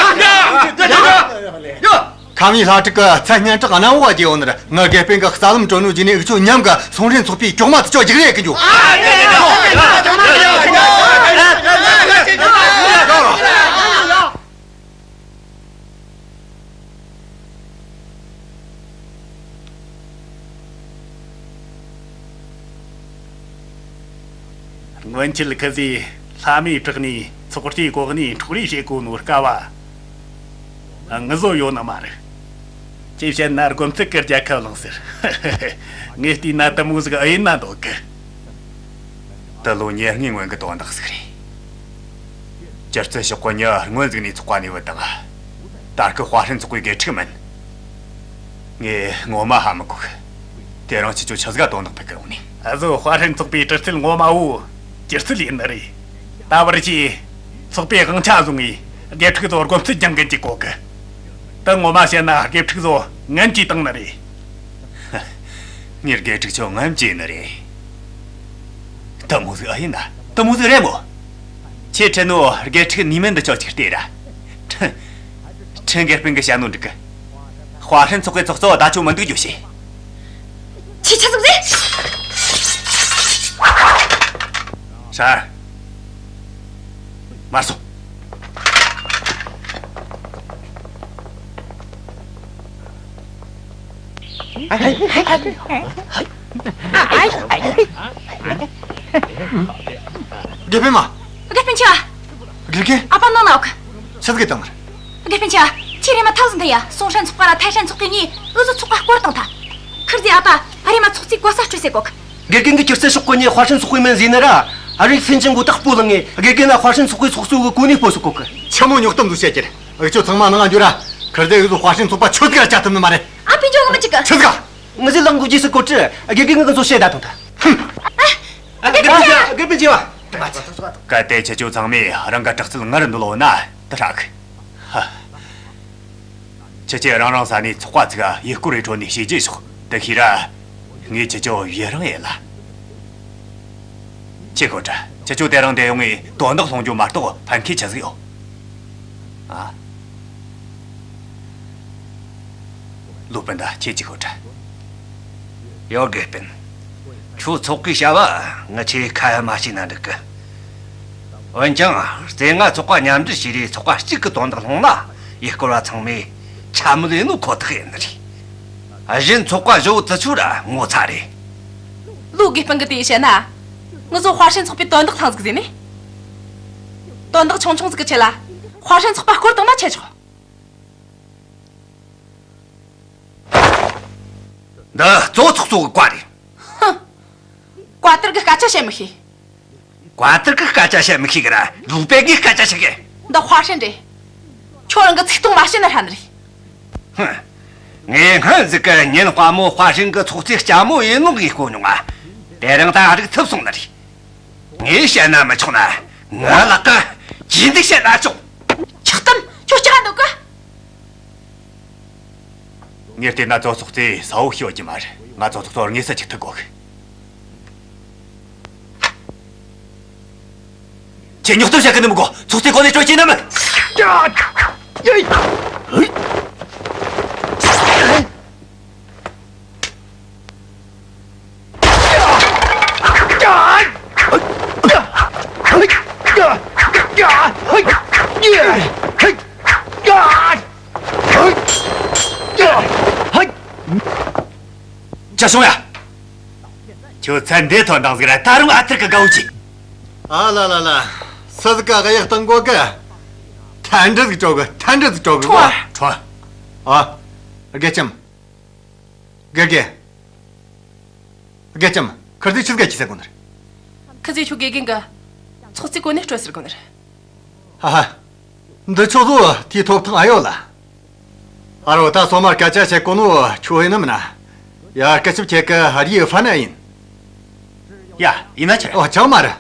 ཡ། ཁམ་བུའི་ལྷ་ཕྲུག་གི་མཚན་སྙན་གྲགས་གནམ་འོག་བརྒྱུད་ཡོད་ནི་རེད། ང་དགེ་སྤུན་གྱི་རྩ་ལམ་དྲོན་ནོ་བརྒྱུད་ནས་འུ་ཆོ་མཉམ་གི་སུང་ཧྲན་ཚོགས་པའི་གྲོག་མ་དེ་ཆོ་རྒྱུགས་རེས་གི་འཇུག་སྔོན་ཆད་ཁི་ཟིག་ལྷ་མིའི་བྲག་ནས་ཚོགས་སྡེའི་གོ་གནས་འཕྲོག་རེས་བྱེད་གོ་ནོ་སྐབས་བ། ངུ་བཟོ་ཡོད་ནི་མ་རེད། ཅེས་བཤད་ན་དགོན་བཙུགས་ཀྱི་རྒྱལ་ཁབ་བླངས་ཟེར། ངས་བལྟས་ན་དེ་མོ་ཟིག་ཨེ་ཡིན་ན་འདོད་གི། དེ་ལོ་ཉེར་ལྔའི་སྔོན་གྱི་དོན་དག་ཟིག་རེད། སྒྱུ་རྩལ་ཤོག་གུ་ཉི་སྔོན་ཟིག་ནས་ཚོགས་པ་ནས་བུད་དང་། ད་སྐུ་ཧྭ་ཧྲན་ཚོགས་པའི་དགེ་ཕྲུག་མིན། ངས་ངོ་མ་ཧ་མི་གོ་གི། དེ་རིང་ཁྱེད་ཚོ་ཆི་ཟིག་ག་དོན་དག་ཕེབས་གི་ཡོང་ནི། ཨ་ཟོ། ཧྭ་ཧྲན་ཚོགས་པའི་གྲི་རྩལ་ངོ་མ་བོ་སྒྱུ་རྩལ་ཡིན་ནི་རེད། ད་བར་གྱི་ཚོགས་པའི་དབང་ཆ་བཟུང་ངས་དགེ་ཕྲུག་ཚོ་དགོན་བཙུགས་སྦྱང་གི་འཇུག་གོ་གི། ད་ངོ་མ་བཤད་ན་དགེ་ཕྲུག་ཚོ་ངན་གྱིས་བཏང་ནི་རེད། ངས་དགེ་ཕྲུག་ཚོ་ངན་བྱས་ནི་རེད། དེ་མོ་ཟིག་ཨེ་ཡིན་ན། དེ་མོ་ཟིག་རེད་མོ། ཁྱེད་ཁྲིད་ནོ་དགེ་ཕྲུག་ནུས་མེད་འདི་ཆོ་ཅིག་ལྟོས་ར། ཁྲིན། ཁྲིན་དགེ་སྤུན་གྱིས་བཤད་ནོ་འགྲིག་གི། ཧྭ་ཧྲན་ཚོགས་པའི་ཚོགས་གཙོ་བདག་ཆོ་མི་འདུག་རྒྱུ་བྱས། ཁྱེད་ཆི་ཟིག་རེད། ཧྲན། མར་སོང་། དགེ་འཕེན་མ། དགེ་འཕེན་ཆ། དགེ་རྒན། ཨ་ཕ་ནང་ན་འོག་ཆི་ཟིག་བཏང་། དགེ་འཕེན་ཆ། ཁྱེད་རེམ་མ་ཐག་ཟིན་ཐལ་ཡ། སུང་ཧྲན་ཚོགས་པ་ར་ཐའི་ཧྲན་ཚོགས་པའི་གཉིས་འུ་ཚོ་ཚོགས་པ་སྐོར་བཏང་ཐལ། ཁིར་ཟི་ཨ་ཕ། ཨ་རེམ་མ་ཚོགས་གཙོའི་གོ་ས་སྤྲོད་ཟེར་གོ་གི། དགེ་རྒན་གྱིས་ཁྱེད་ཚོའི་ཤོག་གུ་ནས་ཧྭ་ཧྲན་ཚོགས་པའི་མིང་བཟོས་ནི་ར། ཨ་རིག་ཧྥིན་ཅིན་གོ་ཐག་པོ་ལངས་ངས་དགེ་རྒན་ལ་ཧྭ་ཧྲན་ཚོགས་པའི་ཚོགས་གཙོ་གི་གོ་གནས་སྤོ་ཟེར་གོ་གི། ཆི་མོ་ཉོག་གཏམ་འདུག་བཤད་ཀྱི་རེད། འུ་ཆོ་ཚང་མ་ནང་ང་འགྱོ་ར། ཁིར་ཟི་འུ་ཚོ་ཧྭ་ཧྲན་ཚོགས་པ་ཆོད་གི་ར་བཅའ་ཐུབ་ནི་མ་རེད། ཨ་ཕས་འཇོག་གི་མི་གཅིག་གི། ཆི་ཟིག་ག་ངི་ཟི་ལང་གུ་རྗེས་སུ་གོ་ཁྲི། དགེ་རྒན་གི་ངི་ཚོ་བཤད་ད་དང་ཐ། ཧུམ། ཨ། དགེ་རྒན་ཆ། དགེ་རྒན་ཆ་བ། གལ་ཏེ་ཁྱེད་ཆོ་ཚང་མས་རང་གི་དྲག་རྩལ་ངར་འདོད་ལོ་ན་དུ་ཧྲག་ཧ། ཁྱེད་ཆོས་རང་རང་ས་ནས་ཚོགས་པ་ཚིག་ཡུལ་སྐོར་རེ་འཕྲོ་ནས་བྱས་རྗེས་ཤོག་དུ་ཤེས་ར། ངས་ཁྱེད་ཆོ་ཡི་རང་ཡེ་ལ། ཁྱེད་ཁོ་ཁྲ། ཁྱེད་ཆོ་དེ་རིང་འདིར་ཡོང་ངས་དོན་དག་སློང་རྒྱུ་མ་གཏོགས་ཕན་ཁེ་ཆི་ཟིག་ཡོད། ཨ། ལོ་པན་ད་ཁྱེད་ཀྱིས་ཤོད་དྲ། ཡོ་དགེ་སྤུན། ཁྱོད་ཚོགས་ཀྱི་བྱ་བ་ངི་ཆོས་ཁ་ཡ་མ་བྱས་ན་འགྲིག་གི། འོན་ཀྱང་རྩེ་ལྔ་ཚོགས་པ་མཉམ་འབྲེལ་བྱས་རེ་ཚོགས་པ་གཅིག་གི་དོན་དག་སློང་ན་ཡུལ་སྐོར་བ་ཚང་མས་འཕྱ་སྨོད་ཡེ་ནོ་ཁོ་ཐག་ཡིན་ནི་རེད། གཞན་ཚོགས་པ་བཞི་བོ་དུ་ཆུ་ར་ངོ་ཚ་རེད། ལོ་དགེ་སྤུན་གི་དེ་བཤད་ན། ངི་ཚོ་ཧྭ་ཧྲན་ཚོགས་པའི་དོན་དག་ཐང་ཟིག་ཟེར་ནས། དོན་དག་ཆུང་ཆུང་ཟིག་གི་ཆེད་ལ་ཧྭ་ཧྲན་ཚོགས་པ་སྐོར་བཏང་ན་ཆེ་ཆོག་འདི་གཙོ་ཚོགས་གཙོ་གི་བཀའ་རེད། ཧུམ། བཀའ་ལྟར་གི་སྐད་ཆ་བཤད་མི་ཤེས། བཀའ་ལྟར་གི་སྐད་ཆ་བཤད་མི་ཤེས་གི་ར་ལུག་པའི་གི་སྐད་ཆ་བཤད་གི། འདི་ཧྭ་ཧྲན་རེད། ཁྱོད་རང་གི་ཚིག་ཐོག་མ་བཤད་ན་ཧྲ་ནི་རེད། ཧུམ། ངས་སྔོན་ཟིག་གི་ཉིན་དཔའ་མོ་ཧྭ་ཧྲན་གི་ཚོགས་གཙོ་ལྕམ་མོ་ཡིན་ནོ་གི་གོ་མྱོང་ང་། དེ་རིང་ད་རིག་ཐུབ་སོང་ནི་རེད། ངས་བཤད་ན་མི་ཆོག་ན། ངའི་ལག་ག་ཇི་འདི་བཤད་ན་ཆོག་ཆག་གཏམ་ཁྱོད་སྐྱག་འདུག་ག་ངས་བལྟས་ན་ཙོ་ཚོགས་དེ་ས་བོ་ཤོད་ཀྱི་མ་རེད། ང་ཙོ་ཚོགས་ཚོར་ངེས་སུ་ཅིག་ཐུག་གོ་གི། ཁྱེད་ཉོག་གཏམ་བཤད་གི་ནི་མི་གོ་ཚོགས་དེ་གོ་ནས་སྤྲོད་ཀྱི་ནི་མི། ཅི་སོང་ཡ། ཁྱོད་ཚན་འདི་ཐོན་དང་ཟིག་ར་ད་རུང་ཨ་ཐུར་གི་དགའ་བོ་ཅིག་ཨ་ལ་ལ་ལ། སུ་ཟིག་ག་གཡག་བཏང་གོ་གི། ཐན་འདྲི་ཟིག་སྤྲོ་གི་ཐན་འདྲི་ཟིག་སྤྲོ་གི་གོ་ཁྲོ། ཨ། དགེ་ལྕམ། དགེ་རྒན། དགེ་ལྕམ། ཁིར་ཟི་ཆི་ཟིག་ག་ཁྱི་ཟེར་གོ་ནི་རེད། ཁི་ཟི་ཁྱོད་དགེ་རྒན་གི་ཚོགས་རྩིས་གོ་ནས་སྤྲོད་ཟེར་གོ་ནི་རེད། ཧ་ཧ། འདི་ཆོ་ཚོ་དེའི་ཐོབ་ཐང་ཨ་ཡོད་ལ། ཨ་རོ་ད་སོ་མ་སྐད་ཆ་བཤད་གོ་ནོ་ཁྱོད་ཡིན་ནམ་ན། ཡ་སྐད་ཆ་ཁྱེད་ཀི་ཧ་རིའི་ཧྥ་ན་ཡིན། ཡ་ཡིན་ན་ཆི་རེད། ཨོ་ཅང་མ་རེད།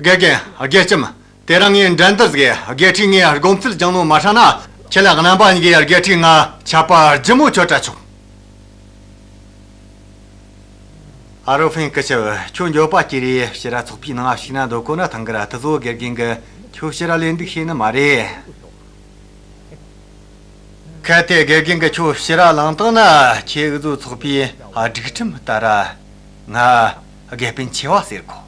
དགེ་རྒན་དགེ་ལྕམ། དེ་རིང་ངས་འགྲན་བསྡུར་ཟིག་དགེ་ཁྲིས་ངས་དགོངས་ཚུལ་སྦྱང་ནོ་མ་ཧྲ་ན་ཁྱེད་ལ་རྣམ་པ་གཉིས་ཀྱི་དགེ་ཁྲིས་ང་ཆད་པ་ལྗིད་མོ་གཅོད་དྲ་ཆོག་ཨ་རོ་ཧྥིན་སྐུ་ཞབས། ཁྱོད་འགྱོད་པ་སྐྱེ་རེ་ཕྱི་ར་ཚོགས་པའི་ནང་ཞུགས་ན་འདོད་གོ་ན་ཐང་གི་ར་དུ་བཟོ་དགེ་རྒན་གི་ཁྱོད་ཕྱི་ར་ལས་འདུག་ཤེས་ནི་མ་རེད། གལ་ཏེ་དགེ་རྒན་གི་ཁྱོད་ཕྱི་ར་ལངས་བཏང་ན་ཁྱེད་འུ་ཚོ་ཚོགས་པའི་སྒྲིག་ཁྲིམས་ལྟར་ང་དགེ་སྤུན་ཆེ་བ་ཟེར་གོ་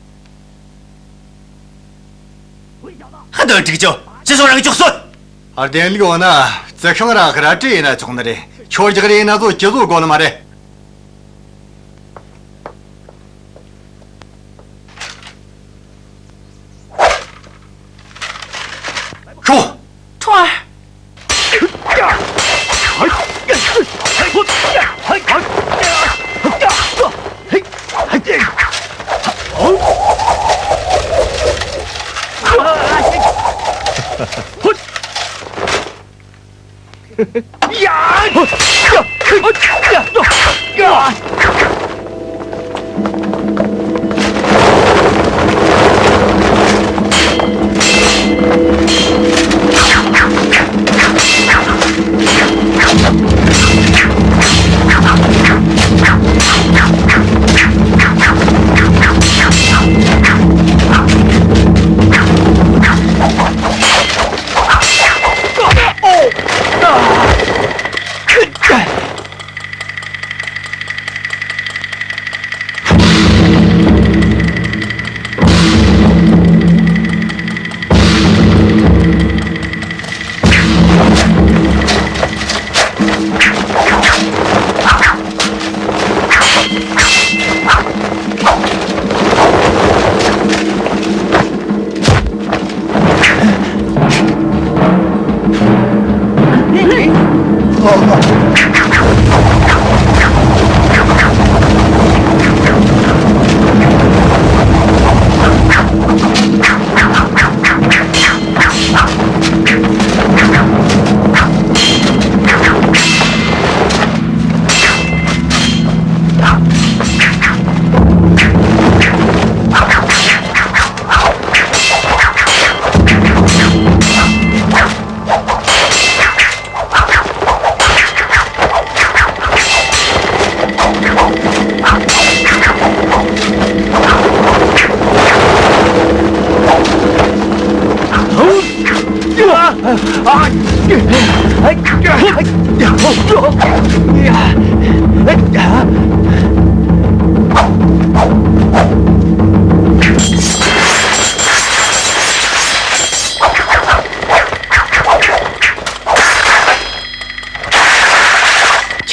ཧ་དོན་འགྲིག་ཅོ་ཅི་སོང་རང་ཅོག་སོད། བདེན་ལུགས་འོ་ན་རྩི་ཤིང་ར་ར་སྤྲི་ཡིན་ན་ཆོག་ནི་རེད། ཁྱོད་རྒྱག་རེ་ཡིན་ན་བཟོ་ཅི་བཟོ་དགོ་ནི་མ་རེད། ཁྱོད། ཁྲོ་བ།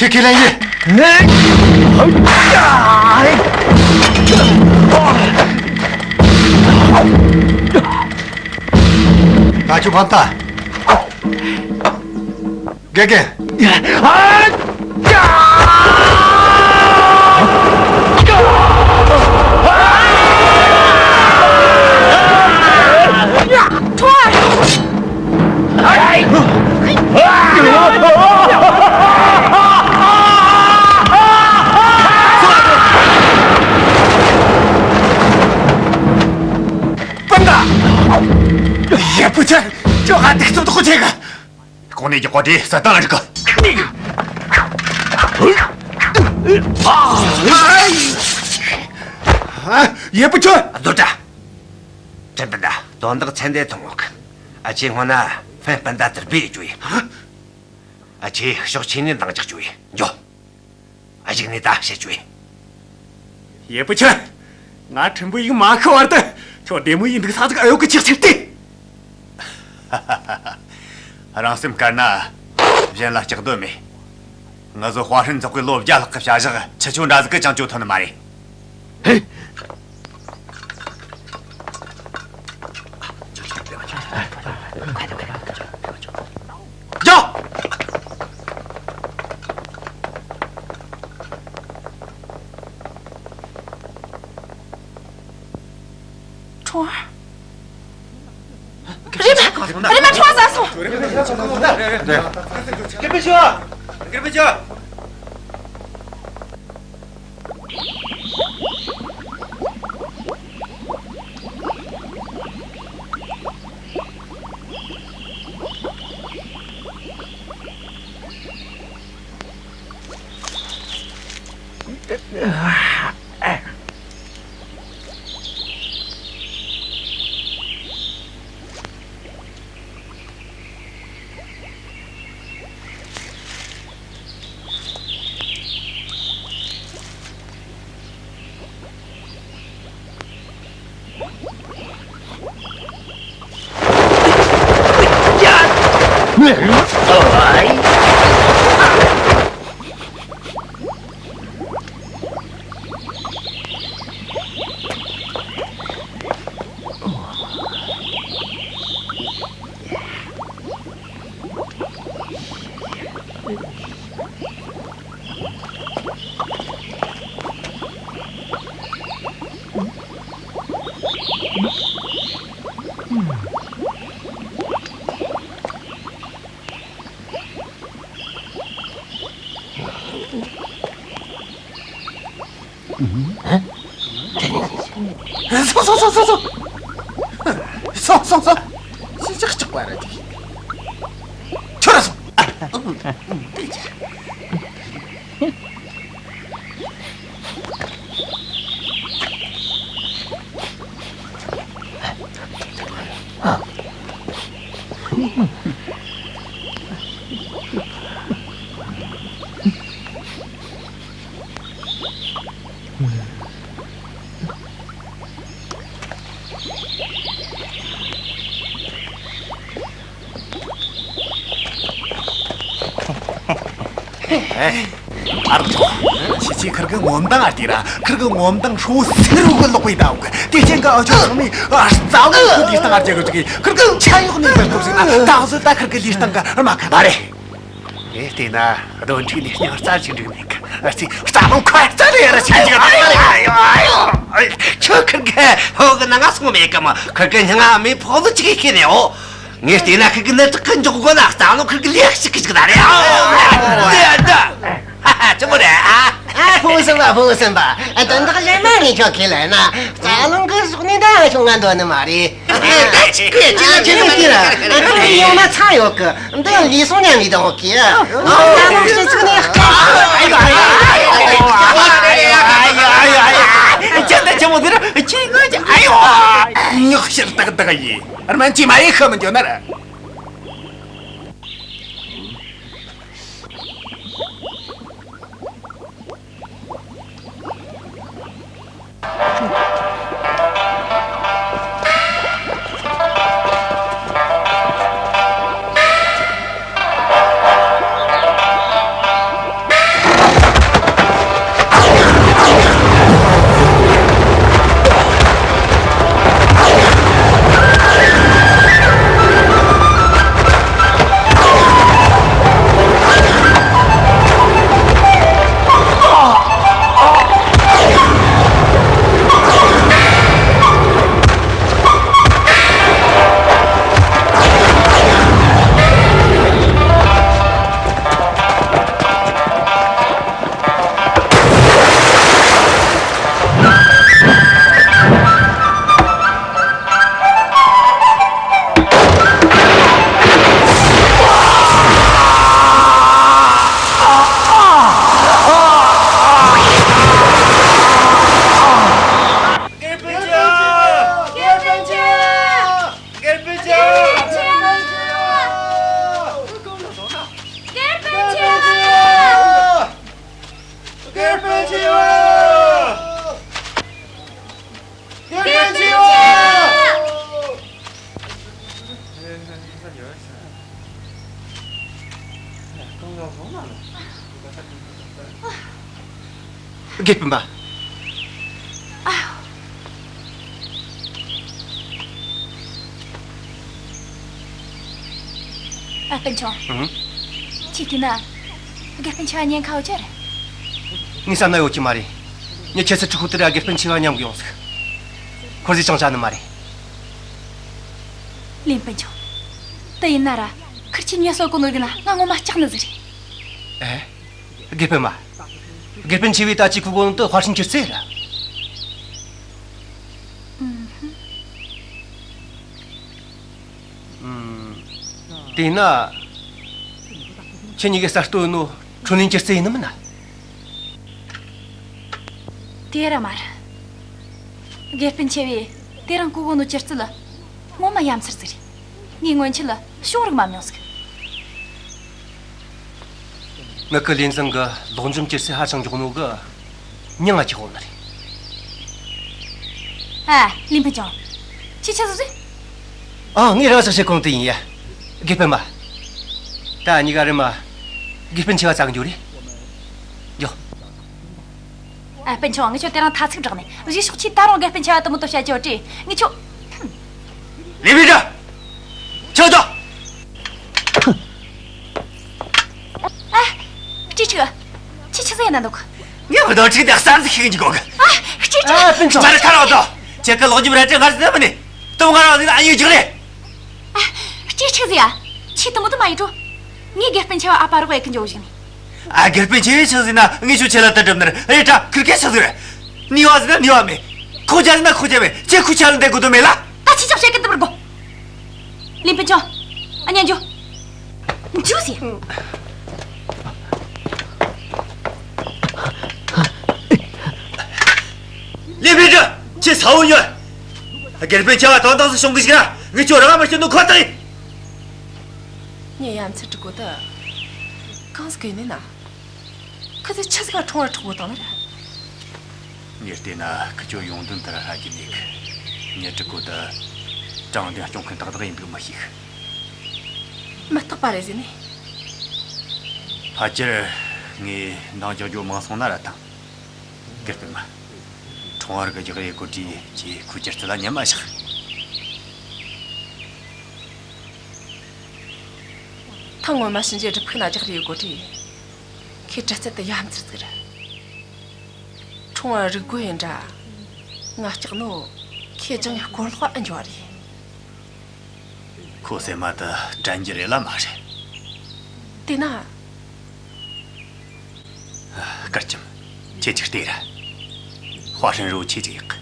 ཁྱེད་ཁས་ལེན་ཡིན། ད་ཁྱོད་ཕམ་ཐལ། དགེ་རྒན། ཁྲོ་བ། སྤུན་ཟླ། ཡེ་པུ་ཆུན། ཁྱོད་ང་སྡིག་རྩུབ་ཏུ་ཁོ་ཆེ་གི། ཁོང་གཉིས་ཀྱི་གོ་དེ་ས་ཏང་རིག་གི། ཡེ་པུ་ཆུན། བཟོ་གྲྭ། ཁྲིན་སྤུན་ཟླ། དོན་དག་ཚན་ཏན་ཐོན་ཡོད་གི། ཨ་ཆེ་སྔོན་ན་ཧྥན་སྤུན་ཟླ་དེར་བུད་རྒྱུ་ཡིན། ཨ་ཆེ་ཕྱོགས་ཆེན་ནས་འདང་རྒྱག་རྒྱུ་ཡིན། འགྱོ། ཨ་གཞུག་ནས་ད་བཤད་རྒྱུ་ཡིན། ཡེ་པུ་ཆུན། ང་ཁྲིན་པུའུ་ཡིག་མ་ཤི་བར་དུ་ཁྱོད་བདེ་མོ་ཡིན་འདུག་ས་ཟིག་ཨ་ཡོད་གི། ཆིག་ཆིག་སྟེ། རང་སེམས་དཀར་ན་གཞན་ལ་སྐྱག་འདོད་མེད། ང་ཚོ་ཧྭ་ཧྲན་ཚོགས་པའི་ལོ་བརྒྱ་ལྷག་གི་བྱ་གཞག་ཁྱི་ཆོ་འདྲ་ཟིག་གིས་ཅང་བཅོ་ཐུབ་ནི་མ་རེད། ཧེ། རྒྱོ། ཁྲོ་བ། རེམ་མ། རེམ་མ་ཁྲོ་བ་ཟ་སོང་། སོང་སོང་སོང་སོང་། སོང་སོང་སོང་། ཅི་ཅག་ཅག་པ་རེད། ཁྱོད་ར་སོང་། ཨ་རོགས་ཚོ། ཁྱེད་ཚོས་ཁིར་གི་ངོ་མདངས་ཨ་དེ་ར། ཁིར་གི་ངོ་མདངས་ཧྲོ་སེར་བོ་གི་ལོག་པའི་ཟླ་བོ་གི། དེ་ཅན་གི་ཨ་ཅོ་ཚང་མས་ཨ་རྩ་བོ་གི་ལུས་སྟངས་ཨ་རྒྱ་གི་ཅིག་གིས་ཁིར་གི་ཆ་ཡོག་ནས་འདིར་ཐུག་ཟིག་ན། ད་གཟོད་ད་ཁིར་གི་ལུས་སྟངས་གི་རྨ་ཁ་མ་རེད། ངས་བལྟས་ན་སྡོད་འཁྲུག་ནས་སྙིང་རྩ་ཅིག་འགྲིག་མེད་གི། ཨ་ཙི་རྩ་རླུང་ཁ་རྩ་ལ་ཡར་ཞིག་ཅིག་ཨ་ཡོ་ཨ་ཡོ་ཨ་ཡོ། ཁྱོད་ཁིར་གི་ཕོ་གི་ནང་ང་སོང་མེད་གི་མོ། ཁིར་གི་སྙིང་ང་མེ་ཕོ་ལུ་ཅིག་ཤི་ནས་འོ། ངས་བལྟས་ན་ཁིར་གི་ནད་དྲག་གི་འཇོག་དགོས་ན་རྩ་རླུང་ཁིར་གི་ལེགས་ཤིག་གི་ཅིག་ད་རེད། ཨ་ཡོ་ཨ་ཡོ། ཅི་མོ་རེད་ཨ། ཨ། ཕུགས་བསམ་པ། ཕུགས་བསམ་པ། ཨ། དོན་དག་གཞན་མ་ངས་ཁྱོད་ཁས་ལེན་ན། རྩ་རླུང་གི་གཟུགས་ནི་ད་ཁྱོད་ང་འདོད་ནི་མ་རེད། ཨ། ཁྱེད་ཀྱིས་ཅི་ལ་ཁྱེད་ཀྱིས་ཡོང་ན་ཚ་ཡོད་གི། འདི་ལུས་ཟུངས་ཉམས་ཡིན་དང་གི། རྩ་རླུང་གི་གཟུགས་ནི་སྐད། ཨ་ཡོ་ཨ་ཡོ། ཅི་འདི་ཆི་མོ་འདི་ར་ཁྱེད་ངོ་ཅི། ཨ་ཡོ། ཉོག་ཤེར་ཏག་ཏག་ཡིན། རྨན་གྱིས་མ་ཡིན་ཤི་མི་འགྱོ་ན་ར། དགེ་སྤུན་པ། ཨ། སྤུན་ཆུང་། ཨང་། ཁྱེད་ཀྱིས་ན་དགེ་སྤུན་ཆེ་བ་ཉེན་ཁ་ཡོད་ཀྱི་རེད། ངས་བསམ་ན་ཡོད་ཀྱི་མ་རེད། ངས་ཁྱེད་ཚོའི་ཕྲུ་གུ་དེ་ར་དགེ་སྤུན་ཆེ་བ་མཉམ་གི་ཡོང་ཟིག་ཁོ་ཟིག་ཅང་བྱ་ནི་མ་རེད། ལིན་སྤུན་ཆུང་། དེ་ཡིན་ན་ར་ཁིར་ཆོས་ཉེས་གསོད་གོ་ནོ་གི་ན་ང་ངོ་མ་སྐྲག་ནི་ཟིག་རེད། ཨེ། དགེ་སྤུན་མ། དགེ་སྤུན་ཆེ་བས་ད་ཅི་ཁུ་གོ་ནོ་དེ་ཧྭ་ཧྲན་གྱི་རྩེ་ར། ཨུམ། ཨུམ། དེས་ན། ཁྱེད་གཉིས་ཀའི་གསར་གཏོད་ནོ་ཁྲུན་ལིན་གྱི་རྩེ་ཡིན་ནི་མིན་ན། དེ་ར་མ་རེད། དགེ་སྤུན་ཆེ་བས་དེ་རིང་གོ་གོ་ནོ་གྱི་རྩེ་ལ་ངོ་མ་ཡ་མཚར་ཟིག་རེད། ངས་སྔོན་ཆད་ལ་བྱུང་རིག་མ་མྱོང་ཟིག་ངེད་ཀི་ལིན་ཚང་གི་ལོག་འཇོམས་གྱི་རྩེ་ཧ་ཅང་མགྱོགས་ནོ་གི་མྱིང་ང་ཁྱེར་ཡོང་ནི་རེད། ཨ། ལིན་ཕུན་ཆུང་། ཁྱེད་ཆི་ཟིག་ཟེར། ཨ། ངས་རང་ཅག་བྱེད་གོང་དུ་ཡིན་ཡ། དགེ་སྤུན་མ། ད་གཉིས་ཀ་རེ་མ། དགེ་སྤུན་ཆེ་བ་བཙལ་གི་འགྱོ་རེ། འགྱོ། ཨ། སྤུན་ཆུང་། ངས་ཁྱོད་དེ་རིང་ཐ་ཚིག་བསྒྲགས་ནས་གཞུག་ཕྱོགས་ཁྱེད་ད་རུང་དགེ་སྤུན་ཆེ་བ་དེ་མོ་དོ་བཤད་རྒྱུ་དྲིས། ངས་ཁྱོད། ཧུམ། ལིན་ཕུན་ཀྲི། ཁྱོད་དོ། ཨ། ཀྲི་ཀྲི། ཁྱེད་ཆི་ཟིག་ཡེད་ནི་འདུག་ངས་བུ་དོ་ཁྲིག་དེ་གསར་ཟིག་ཤེས་ཀྱི་གོ་གི། ཨ། ཀྲི་ཀྲི། ཨ། སྤུན་ཆུང་། ང་ར་ཁ་རོག་དོ། ཁྱེད་ཀི་ལོག་འཇོམས་རལ་གྲི་སྔར་ཟིན་མིན་ནི། དུམ་ང་རང་ཟིག་ཨ་ཡུ་རྒྱག་རེ། ཨ། ཀྲི་ཀྲི་ཟིག་ཡ། ཁྱེད་དེ་མོ་དུ་མ་ཡེད་དྲོ། ངས་དགེ་སྤུན་ཆེ་བ་ཨ་ཕ་རོགས་ཡེད་གི་འཇོག་བཞིན་ནི། ཨ། དགེ་སྤུན་ཆེ་བས་ཆི་ཟིག་ན་ངས་ཁྱོད་ཆེ་ལ་དུ་སྒྲུབ་ནི་རེད་དྲ། ཁིར་ཀས་ཆི་ཟིག་རེད། ནུས་པ་ཟིག་ན་ནུས་པ་མེད། ཁོག་རྒྱ་ཟིག་ན་ཁོག་རྒྱ་མེད། ཁྱེད་ཁོའི་ཆ་ལ་འདེད་དགོས་དོན་མེད་ལ། ད་ཁྱེད་ཅག་བཤད་གི་འདུག་པར་གོ། ལིན་ཕུན་ཆུང་། ཨ། ཉན་རྒྱུ། འཇུ་ཟེར། ལིན་ཕུན་ཀྲི། ཁྱེད་ས་བོ་ཉོན། དགེ་སྤུན་ཆེ་བ་དོན་དག་སུ་བྱུང་གི་ཞིག་ར། ངས་ཁྱོད་རང་མ་སྐྱོན་ནོ་ཁོ་ཐག་ཡིན། ངས་ཡ་མཚར་དྲི་གོ་ད། གང་ཟིག་ཡིན་ནི་ན། ཁི་ཚོས་ཆི་ཟིག་ག་ཁྲུང་བར་འཕྲོག་གོ་བཏང་ནི་རེད། ངས་བལྟས་ན་ཁི་ཆོ་ཡོང་དོན་དེ་ར་ཧ་གི་མེད་གི། ངས་དྲི་གོ་ད། དྲང་བདེན་སྐྱོང་མཁན་ཏག་ཏག་ཡིན་འདུག་མི་ཤེས་གི། མི་རྟག་པ་རེད་ཟེར་ནས། ཕལ་ཆེར་ངས་འདང་རྒྱག་རྒྱུ་མང་སོང་ན་ར་ཐང་། དགེ་སྤུན་མ། ཁྲུང་བར་གི་རྒྱག་རེས་གོ་དྲིས་ཀྱི་ཁུ་ཁྱེར་ཚུལ་ལ་ཉན་མ་བཞག་ཐང་ངོ་མ་ཕྱིན་རྗེས་སྒྲུབ་ཕུག་ན་རྒྱག་རེས་གོ་དྲིས། ཁོས་གྲི་རྩལ་དེ་ཡ་མཚར་ཟིག་རེད། ཁྲུང་བ་རིག་རྒོད་ཡིན་འདྲ། ང་སྐྲག་ནོ། ཁོས་སྦྱངས་ཡ་སྐོར་ལོག་ཨ་འགྱོ་བ་རེད། ཁོ་སེམས་མ་དེ་དྲན་རྒྱུ་རེད་ལ་མ་རེད། དེ་ན། སྐར་ཁྱིམ། ཁྱེད་ཅིག་ལྟོས་ར། ཧྭ་ཧྲན་རུ་ཆེ་ཅིག་ཡག་གི།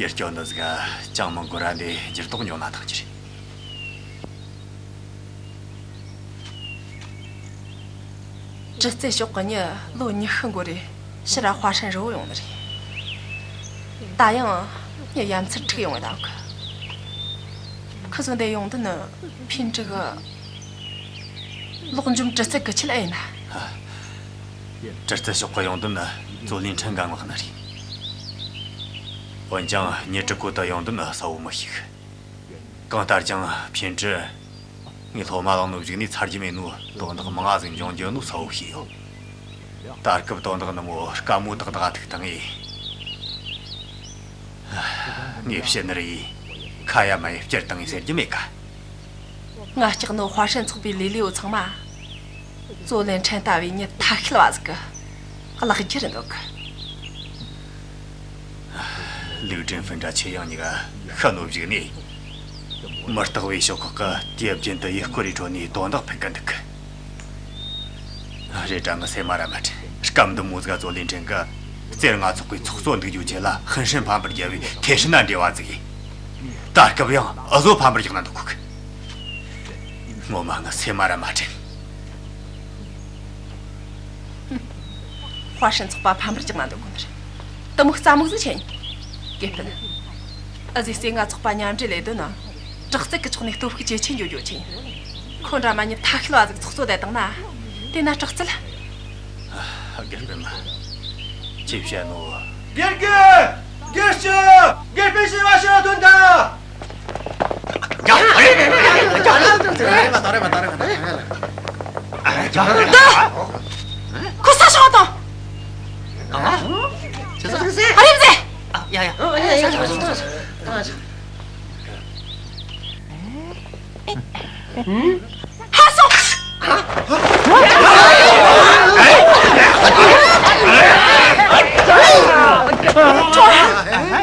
ཡུལ་སྐྱོ་འདི་ཟིག་ཅང་མི་འགོར་ར་འདི་འགྱུར་ལྡོག་འབྱུང་ན་ཐང་རྒྱུ་རེད། གྲི་རྩལ་ཕྱོགས་གི་མྱི་ལོ་ཉི་ཤུ་འགོར་རེ་ཕྱིར་ར་ཧྭ་ཧྲན་རི་བོ་ཡོང་ནི་རེད། ད་ཡང་མྱི་ཡ་མཚར་འཁྲིག་ཡོང་བའི་ད་གི། ཁི་ཚོ་འདི་ཡོང་དུས་ནི་ཕིན་ཀྲི་གི་ལོག་འཇོམས་གྲི་རྩལ་གི་ཆེད་ཨེ་ཡིན་ན། གྲི་རྩལ་ཕྱོགས་གི་ཡོང་དུས་ནི་ཙོ་ལིན་ཁྲིན་ག་མངགས་ནི་རེད། འོན་ཀྱང་མྱི་ཀྲི་གོ་ད་ཡོང་དུས་ནི་གསལ་བོ་མི་ཤེས། གང་ལྟར་ཀྱང་ཕིན་ཀྲི། ངས་སློབ་མ་བླངས་ནོ་གཞུག་ནས་ཚར་རྒྱུ་མེད་ནོ་དོན་དག་མང་ང་ཟིག་འབྱུང་རྒྱུ་ནོ་གསལ་བོ་ཤེས་ཡོད། ད་སྐབས་དོན་དག་ནི་མོ་དཀའ་མོ་ཏག་ཏག་ཐུག་བཏང་ངས། ངས་བཤད་ནི་རེད། ཁ་ཡ་མ་ཡ་བསྐྱུར་བཏང་ངས་ཟེར་རྒྱུ་མེད་ཀ། ང་སྐྲག་ནོ་ཧྭ་ཧྲན་ཚོགས་པའི་ལས་ལས་བོ་ཚང་མ། ཙོ་ལིན་ཁྲིན་ལྟ་བུའི་མྱི་ཐ་ཤལ་བ་ཟིག་གི་གླགས་རྒྱུ་རེད་འདུག་གི། ལིའུ་ཀྲིན་ཧྥུན་དྲ་ཆེ་ཡང་གཉིས་ཀ་ཤི་ནོ་གཞུག་ནས། མི་རྟག་པའི་ཤོག་ཁག་གི་དུས་རྒྱུན་དུ་ཡུལ་སྐོར་རེ་འགྲོ་ནས་དོན་དག་ཕུད་གི་འདུག་གི། རེད་དྲ་ངི་སེམས་མ་ར་མ་དྲན། སྐབས་འདི་མོ་ཟིག་ག་ཙོ་ལིན་ཁྲིན་གི་རྩེར་ང་ཚོགས་པའི་ཚོགས་གཙོ་འདུག་རྒྱུ་ཆེད་ལ་ཧིན་ཧྲན་ཕམ་པར་རྒྱབ་པའི་ཐེ་ཧྲི་ན་འབྲེལ་བ་ཟིག་ཡིན། ད་སྐབས་ཡང་འུ་ཟོ་ཕམ་པར་རྒྱག་ན་འདུག་གི། ངོ་མ་ངི་སེམས་མ་ར་མ་དྲན། ཧྭ་ཧྲན་ཚོགས་པ་ཕམ་པར་རྒྱག་ན་འདོད་གོ་ནི་རེད། དུ་མོ་རྩ་མོ་ཟིག་ཆེན། དགེ་སྤུན། ཨ་ཟི་སེ་ང་ཚོགས་པ་མཉམ་འབྲེལ་ལས་དོན་ན། དྲག་རྩལ་གི་ཕྱོགས་ནས་སྟོབས་ཤུགས་ཇེ་ཆེ་འགྱོ་རྒྱུ་ཆེན། ཁོ་འདྲ་མ་ཉིད་ཐ་ཤལ་བ་ཟིག་ཚོགས་གཙོ་བསྡད་བཏང་ན། དེ་ན་དྲག་རྩལ། ཨ། དགེ་སྤུན་མ། ཅི་བཤད་ནོ། དགེ་རྒན། དགེ་སྤྱི། དགེ་སྤུན་ཞེས་པ་ཞེས་པ་དོན་དག་ད། ཁོ་ས་ཞོག་དང་། ཨ་རེམ་ཟེ། ཡ་ཡ། ཧ་སོ། ཁྲོ་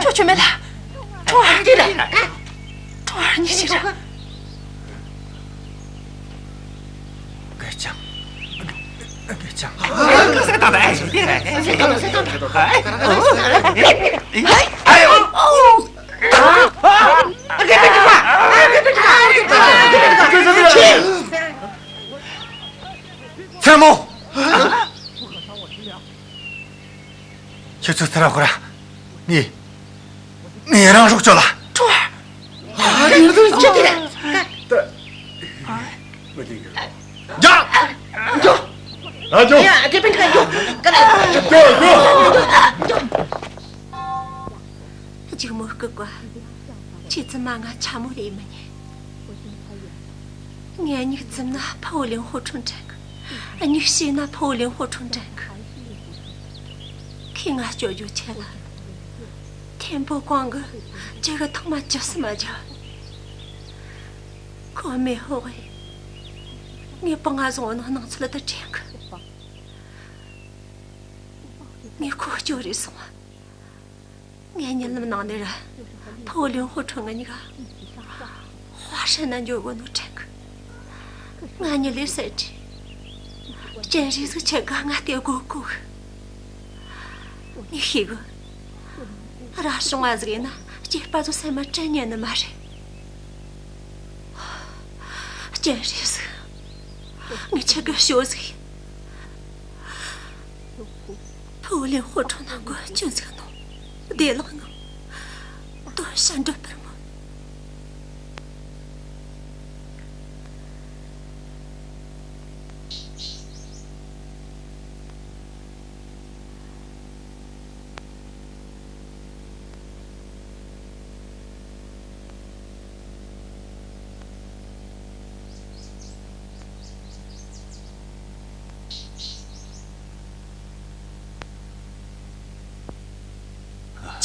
ཁྲོ་ཆུ་མེད་ལ། ཁྲོ་ཁྲོ་ཉི་ཤི་ར། སྐད་ཅང་། སྐད་ཅང་། མཚན་མོ། ཁྱེད་ཚོ་ཚུར་ཤོག་ར། ངས། ངས་རང་སྲོག་གཅོད་ལ། ཁྲོ་བ། ཅི་དེ་རེད། རྒྱ། རྒྱ། རྒྱ། ཡ། དགེ་སྤུན་ག་རྒྱ། ག་ལ། རྒྱ། རྒྱ། འཇིགས་མོ་སྐུ་ག་ཁྱེད་ཚོ་མ་ང་ཆ་མོ་རེ་མི་ཉན། ངས་མིག་བཙུམ་ན་ཕ་བུ་ལིན་ཧོ་ཁྲོན་དྲན་གི། མིག་ཕྱེ་ན་ཕ་བུ་ལིན་ཧོ་ཁྲོན་དྲན་གི། ཁོས་ང་སྐྱོབ་རྒྱུའི་ཆེད་ལ། ཐེམ་པོ་ཀོང་གི་ཅི་གི་ཐོག་མ་ཇི་སྲིད་མ་བརྗེད། ཁོ་མེད་ཧོ་གི། ངས་པང་ང་བཟུང་ནང་སྣང་ཚུལ་དུ་དྲན་གི། ངས་ཁོ་སྐྱོབ་རེ་སོང་བ། ངས་ཉིན་ལམ་ནང་ནས་ར། ཕུ་བོ་ལིན་ཧོ་ཁྲོན་ང་གཉིས་ཀ་ཧྭ་ཧྲན་ན་འགྱོ་དགོས་ནོ་དྲན་གི། ང་གཉིས་ལས་ཟེར་དྲི། སྤྱན་རས་གཟིགས་ཁྱེད་ཀ་ང་སྟེར་དགོས་གོ་གི། ངས་ཤེས་གི། ར་བྱུང་བ་ཟིག་ཡིན་ན་སྐྱེས་པ་ཚོ་སེམས་མ་དྲན་ཉན་ནི་མ་རེད། སྤྱན་རས་གཟིགས། ངས་ཁྱེད་ཀ་ཞོ་ཟིག་ཡིན། ཕུ་བོ་ལིན་ཧོ་ཁྲོན་ན་མགོན་སྐྱོན་ཟིག་ནོ། བདེ་བླག་ངང་། དོན་བྱ་འགྲུབ་པར་སྨོན།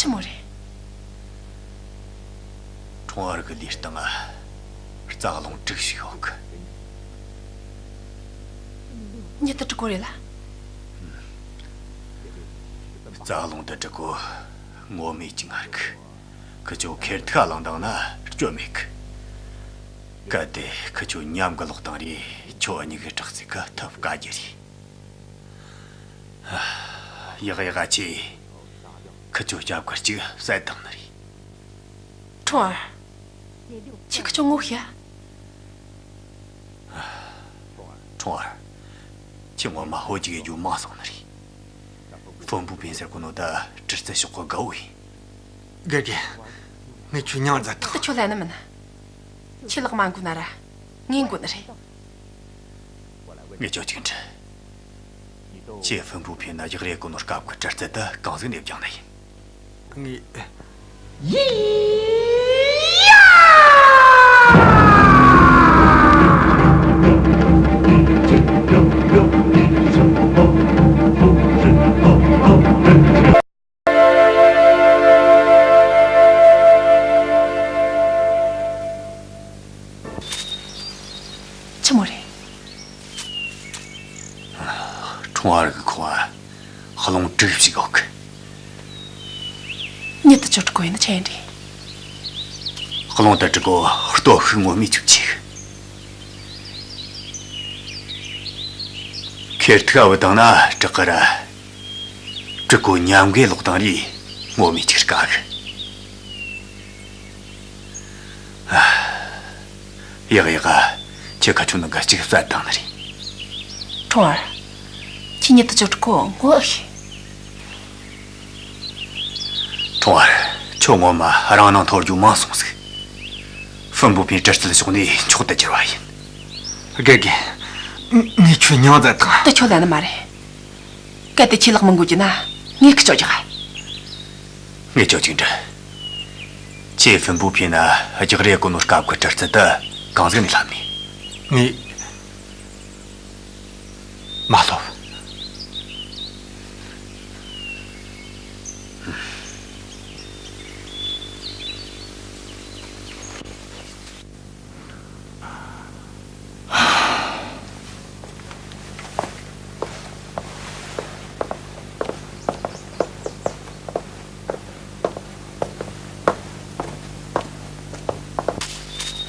ཆི་མོ་རེད། ཁྲུང་ཨར་གི་ལུས་སྟེང་རྩ་རླུང་དྲུག་ཞིག་ཡོད་གི། མྱི་དེ་དྲུག་གོ་རེད་ལ། རྩ་རླུང་དེ་དྲུག་གོ་ངོ་མས་ཅི་ངར་གི། ཁི་ཆོ་ཁེར་ཐུག་ལངས་དང་ན་སྐྱོན་མེད་གི། གལ་ཏེ་ཁི་ཆོ་མཉམ་གི་ལོག་དང་རེད། ཁྱོ་གཉིས་གི་དྲག་རྩལ་གི་ཐབས་དཀའ་རྒྱུ་རེད། ཡག་ཡག་ཆེ། ཁི་ཆོ་སྐྱབས་གར་ཅིག་བསད་བཏང་ནི་རེད། ཁྲུང་ཨར། ཁྱེད་ཁི་ཆོ་ངོ་ཤེས། ཁྲུང་ཨར། ཁྱེད་ངོ་མ་ཧོ་ཅིག་ཡེ་རྒྱུ་མང་སོང་ནི་རེད། ཧྥུན་པུ་ཕིན་ཟེར་གོ་ནོ་ད་གྲི་རྩལ་ཤོག་གི་དགའ་བོ་ཡིན། དགེ་རྒན། ངས་ཁྱོད་མྱིང་མཛད་དང་། ད་ཁྱོད་ལན་ནི་མིན། ཁྱེད་ལག་མ་འགུལ་ན་ར། ངས་འགུལ་ནི་རེད། ངས་ཁྱོད་ཅིག་འདྲི། ཁྱེད་ཧྥུན་པུ་ཕིན་ན་ཡག་རེ་གོ་ནོ་སྐབས་ཀྱི་གྲི་རྩལ་དེ་གང་ཟིག་ནས་སྦྱངས་ནི་ཡིན། ངས། ཡི་ཡ། ཆི་མོ་རེད། ཁྲུང་ཨར་གི་ཁོ་ཨ། རླུང་དྲུག་ཞིག་ཡོད་གི། མྱི་དེ་ཆོ་དྲུག་གོ་ཡིན་ན་ཆི་ཡིན་རེད། རླུང་དེ་དྲུག་གོ་སྟོབས་ཤུགས་ངོ་མས་ཆུག་ཆེ་གི། ཁེར་ཐུག་བུད་བཏང་ན་དྲག་གི་ར། དྲུག་གོ་མཉམ་གི་ལོག་དང་རེད། ངོ་མས་ཆུག་དཀའ་གི། ཡག་ཡག་ཁྱེད་ཁ་ཆུ་ནང་ག་གཅིག་བསད་བཏང་ནི་རེད། ཁྲུང་ཨར། ཁྱེད་ཉིད་དུ་ཅོ་ཀོ་ངོ་ཨེ་ཤེས། ཁྲུང་ཨར། ཁྱོད་ངོ་མ་རང་ནང་འཐོར་རྒྱུ་མང་སོང་ཟིག་ཧྥུན་པུ་ཕིན་གྲི་རྩལ་ཕྱོགས་ནས་མཆོག་ཏུ་གྱུར་བ་ཡིན། དགེ་རྒན། ངས་ཁྱོད་མྱིང་མཛད་དང་། དེ་ཁྱོད་ལ་ནི་མ་རེད། གལ་ཏེ་ཁྱེད་ལག་མི་འགུལ་རྒྱུ་ན་ངས་ཁི་ཅོ་རྒྱག་ངས་ཁྱོད་ཅིག་འདྲི། ཁྱེད་ཧྥུན་པུ་ཕིན་ན་རྒྱག་རེས་གོ་ནོ་སྐབས་ཀྱི་གྲི་རྩལ་དེ། གང་ཟིག་ནས་ལྷབ་ནས། ངས་མ་ལྷོབ།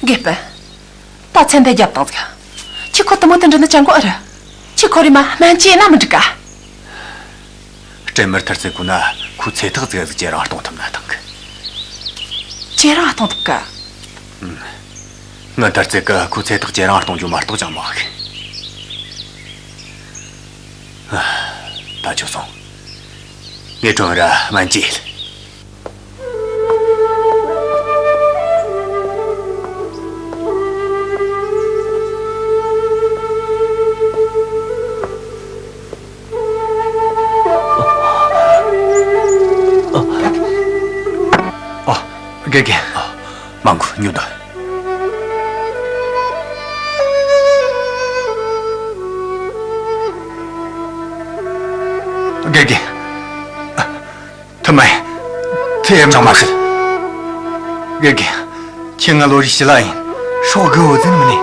དགེ་སྤུན། ད་མཚན་དེ་རྒྱབ་དང་ཟིག་ཁྱི་ཁོ་དུ་མོ་དུ་འདྲི་ན་ཅང་གོ་ཨ་ར། ཁྱི་ཁོ་རི་མ་སྨན་བཅོས་ན་མི་འགྲིག་ག་སྤྲིན་དམར་ཐར་ཚེ་ཁོ་ན་ཁོའི་ཚེ་ཐག་ཟིག་ཟིག་ཇེ་རིང་གཏོང་ཐུབ་ན་ཐང་གི་ཇེ་རིང་གཏོང་ཐུབ་ག་ངི་ཐར་ཚེ་གི་ཁོའི་ཚེ་ཐག་ཇེ་རིང་གཏོང་རྒྱུ་མ་གཏོགས་ཅང་མ་གི་ད་ཁྱོད་སོང་། ངས་ཁྲོན་ར་སྨན་བཅོས། ཨ། དགེ་རྒན། མང་གོ་ཉོ་ད། དགེ་རྒན། ཐུ་མ་ཡིན། ཐུ་ཡེ་མ་མ་ཤི། དགེ་རྒན། ཁྱེད་ང་ལོ་རེ་ཞི་ལ་ཡིན། སྲོག་དགུ་བོ་ཟིན་མི་ནི།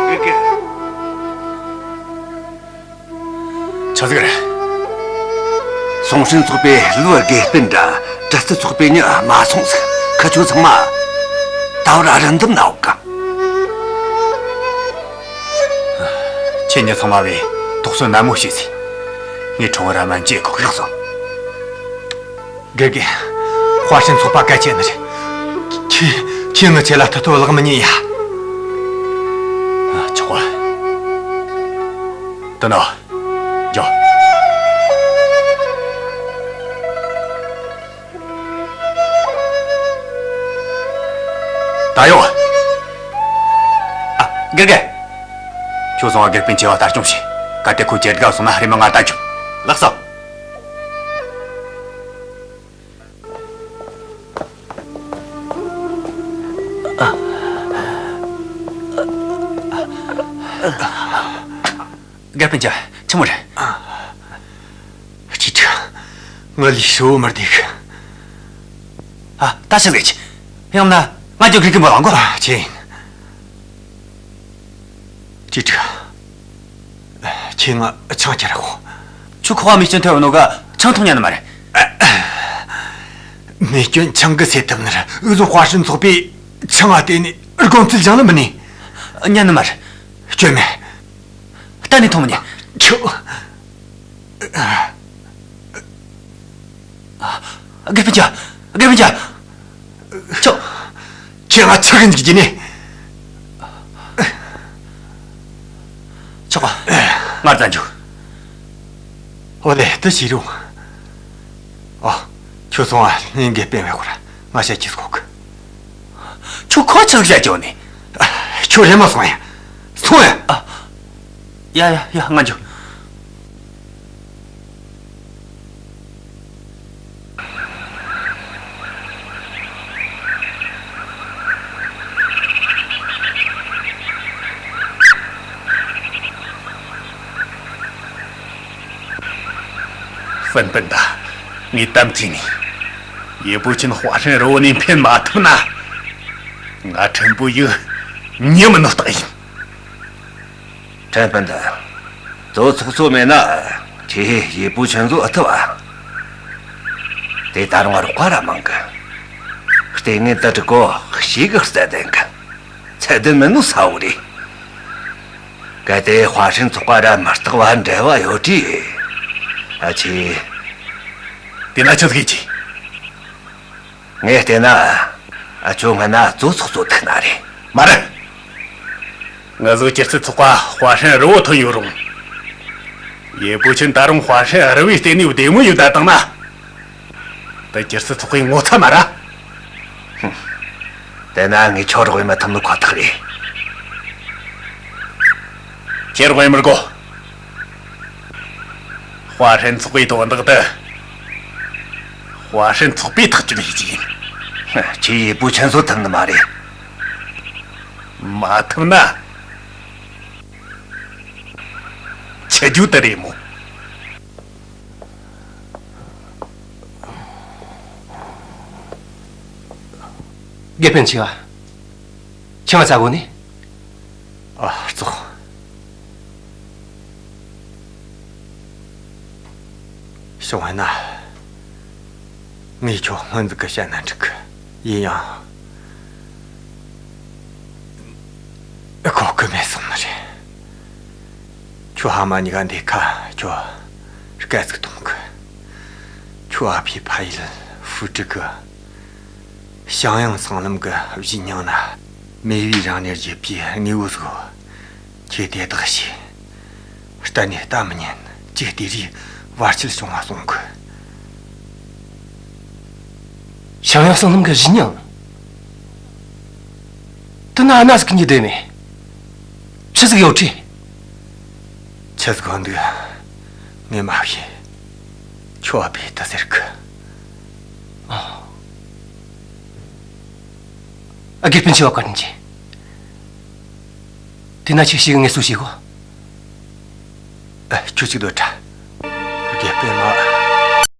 ཆི་ཟིག་རེད། སུང་ཧྲན་ཚོགས་པའི་ལུའུ་དགེ་སྤུན་འདྲ་ཀྲི་ཙི་ཚོགས་པའི་མྱི་མ་སོང་ཟིག་ཁི་ཆོ་ཚང་མ་ད་བར་རི་འདབས་ན་འོག་ག་ཁྱེད་གཉིས་ཚང་མ་བས་དོགས་ཟོན་ནན་མོ་བྱས་ཟིག་ངས་ཁྲོང་བར་སྨན་བཅོས་གོ་གི་ལགས་སོ། དགེ་རྒན། ཧྭ་ཧྲན་ཚོགས་པ་གལ་ཆེ་ནི་རེད། ཁྱེད་ཁྱེད་ངི་ཆེད་ལ་ཐུ་ཐོ་ལག་མི་ཉན་ཡ། ཆོག་པ། དེ་ན། འཇོག་ད་ཡོང་། ཨ། དགེ་རྒན། ཁྱོད་སོང་བ་དགེ་སྤུན་ཆེ་བ་ལྟ་སྐྱོང་བྱོས། གལ་ཏེ་ཁོ་ཇེ་དགའ་སོང་ན་རེམ་མ་ང་ལྟ་སྐྱོང་། ལགས་སོ། དགེ་སྤུན་ཆེ། ཆི་མོ་རེད། ཅི་ཁྲ། ང་ལས་ཧྲིལ་བོ་མི་བདེ་གི་ཨ། ད་ཆི་ཟེར་གི་ཡང་ན་ང་ཅོ་གི་གི་མོ་ལང་གོ་ཨ། ཅི་ཡིན། ཅི་ཁྲ། ཁྱེད་ང་ཆང་ཁྱེར་གོ་ཁྱོད་ཁོ་བ་མི་སྐྱོན་ཐེ་བ་ནོ་ག་ཆང་འཐུང་ཉན་ནི་མ་རེད། མི་སྐྱོན་ཆང་གི་སེ་ཐབ་ནི་ར། འུ་ཟོ་ཧྭ་ཧྲན་ཚོགས་པའི་ཆང་ང་བལྟས་ནས་དགོངས་ཚུལ་བཞེངས་ལ་མི་ནི། ཉན་ནི་མ་རེད། སྐྱོན་མེད། གཏན་ནས་འཐུང་མི་ཉན། ཁྱོད། དགེ་སྤུན་ཆེ། དགེ་སྤུན་ཆེ། ཆོག་ཁྱེད་ང་ཆག་གི་འཇིག་གི་ནི། ཆོག་པ། ངར་ཙམ་འཇུག་ཨོ་ལེ་དུ་ཞིག་རུང་། ཨོ། ཁྱོད་སོང་བ་ནི་དགེ་སྤུན་བས་ཁོ་ར་ང་བཤད་ཀྱི་སྐོག་ཁྱོད་ཁོ་ཆག་བཤད་ཀྱི་ནི། ཁྱོད་རེམ་མ་སོང་ཡ། སོང་ཡ། ཡ་ཡ་ཡ་ང་འཇུག་ཧྥན་པིན་ད། ངས་དམ་བཙུགས་ནས། ཡེ་པུ་ཆིན་ཧྭ་ཧྲན་རི་བོ་ནས་འཕེན་མ་ཐུབ་ན། ང་ཁྲིན་པུ་ཡུ་མྱི་མིན་ནོ་རྟགས་ཡིན། ཁྲེན་ཕན་ད། ཙོ་ཚོགས་གཙོ་མེད་ན་ཁྱེད་ཡེ་པུ་ཆུན་ཚོ་ཨེ་ཐུབ་ཨ། དེ་ད་རུང་རོགས་པ་ར་མང་གི་ལྟས་ངན་ད་དྲི་གོ་ཞིག་གི་རྩ་ལྡན་གི་ཚད་ལྡན་མིན་ནོ་ས་བོ་རེད། གལ་ཏེ་ཧྭ་ཧྲན་ཚོགས་པ་ར་མི་རྟག་པ་འབྲེལ་བ་ཡོད་དུས། ཨ་ཆེ། དེ་ན་ཆི་ཟིག་ཡིན་གྱི། ངས་བལྟས་ན། ཨ་ཅོ་སྔ་ན་ཙོ་ཚོགས་གཙོ་ཐུག་ན་རེད། མ་རེད། ང་ཚོ་སྒྱུ་རྩལ་ཚོགས་པ་ཧྭ་ཧྲན་རི་བོ་ཐོན་ཡོད་རུང་། ཡེ་པུ་ཆུན་ད་རུང་ཧྭ་ཧྲན་རི་བོའི་ལྟེ་གནས་བདེ་མོ་ཡོད་ད་བཏང་ན། དེ་སྒྱུ་རྩལ་ཚོགས་པའི་ངོ་ཚ་མ་ར། ཧུམ། དེ་ན་ངས་ཁྱོད་རོགས་ཡེ་མ་ཐུབ་ནི་ཁོ་ཐག་རེད། ཁྱེད་རོགས་ཡེ་མི་དགོས། ཧྭ་ཧྲན་ཚོགས་པའི་དོན་དག་དེ། ཧྭ་ཧྲན་ཚོགས་པས་ཐག་གཅོད་ཡེ་རྒྱུ་ཡིན། ཁྱེད་ཡེ་པུ་ཆུན་ཚོ་ཐུབ་ནི་མ་རེད། མ་ཐུབ་ན། དེ་རྒྱུ་དེ་རེད་མོ། དགེ་སྤུན་ཆེ་བ། ཆང་ས་གོ་ནི། ཨ་ཙོག་བྱུང་བ་ན། ངས་ཁྱོད་སྔོན་ཟིག་གི་བཤད་ན་འགྲིག་གི། ཡིན་ཡང་། ཨ་གོ་གི་མེད་སོང་ནི་རེད། ཁྱོད་ཕ་མ་གཉིས་ཀ་འདི་ཁ་ཁྱོད་སྐད་ཟིག་གཏོང་གི། ཁྱོད་ཨ་ཕའི་ཕ་ཡུལ་ཧྥུ་ཀྲི་གི་ཞང་ཡང་སྲང་ལམ་གི་བཞི་ཉང་ན་མེས་པོའི་རང་ཉིད་བརྒྱུད་པའི་དངོས་པོ་ཟིག་ཁྱེད་དེ་དག་བྱས། གཏན་ནས་ལྟ་མི་ཉན། ཅི་སྟེ་རིགས་བར་ཆད་བྱུང་བ་གསུང་གི། ཞང་ཡང་སྲང་ལམ་གི་བཞི་ཉང་། དེ་ན་ཨ་ན་ཟིག་གཉིས་བསྡད་ནས་ཆི་ཟིག་ཡོད་ཀི། ཆི་ཟིག་ཡོད་འདུག་ངས་མ་ཤེས། ཁྱོད་ཨ་ཕས་ད་ཟེར་གི། ཨ། ཨ་དགེ་སྤུན་ཆེ་བ་བཀའ་དྲིན་ཆེ། དེ་ན་ཁྱེད་ཞིག་ངལ་གསོ་བྱེད་གོ། ཨ། ཁྱོད་ཅིག་སྡོད་དྲ། དགེ་སྤུན་མ་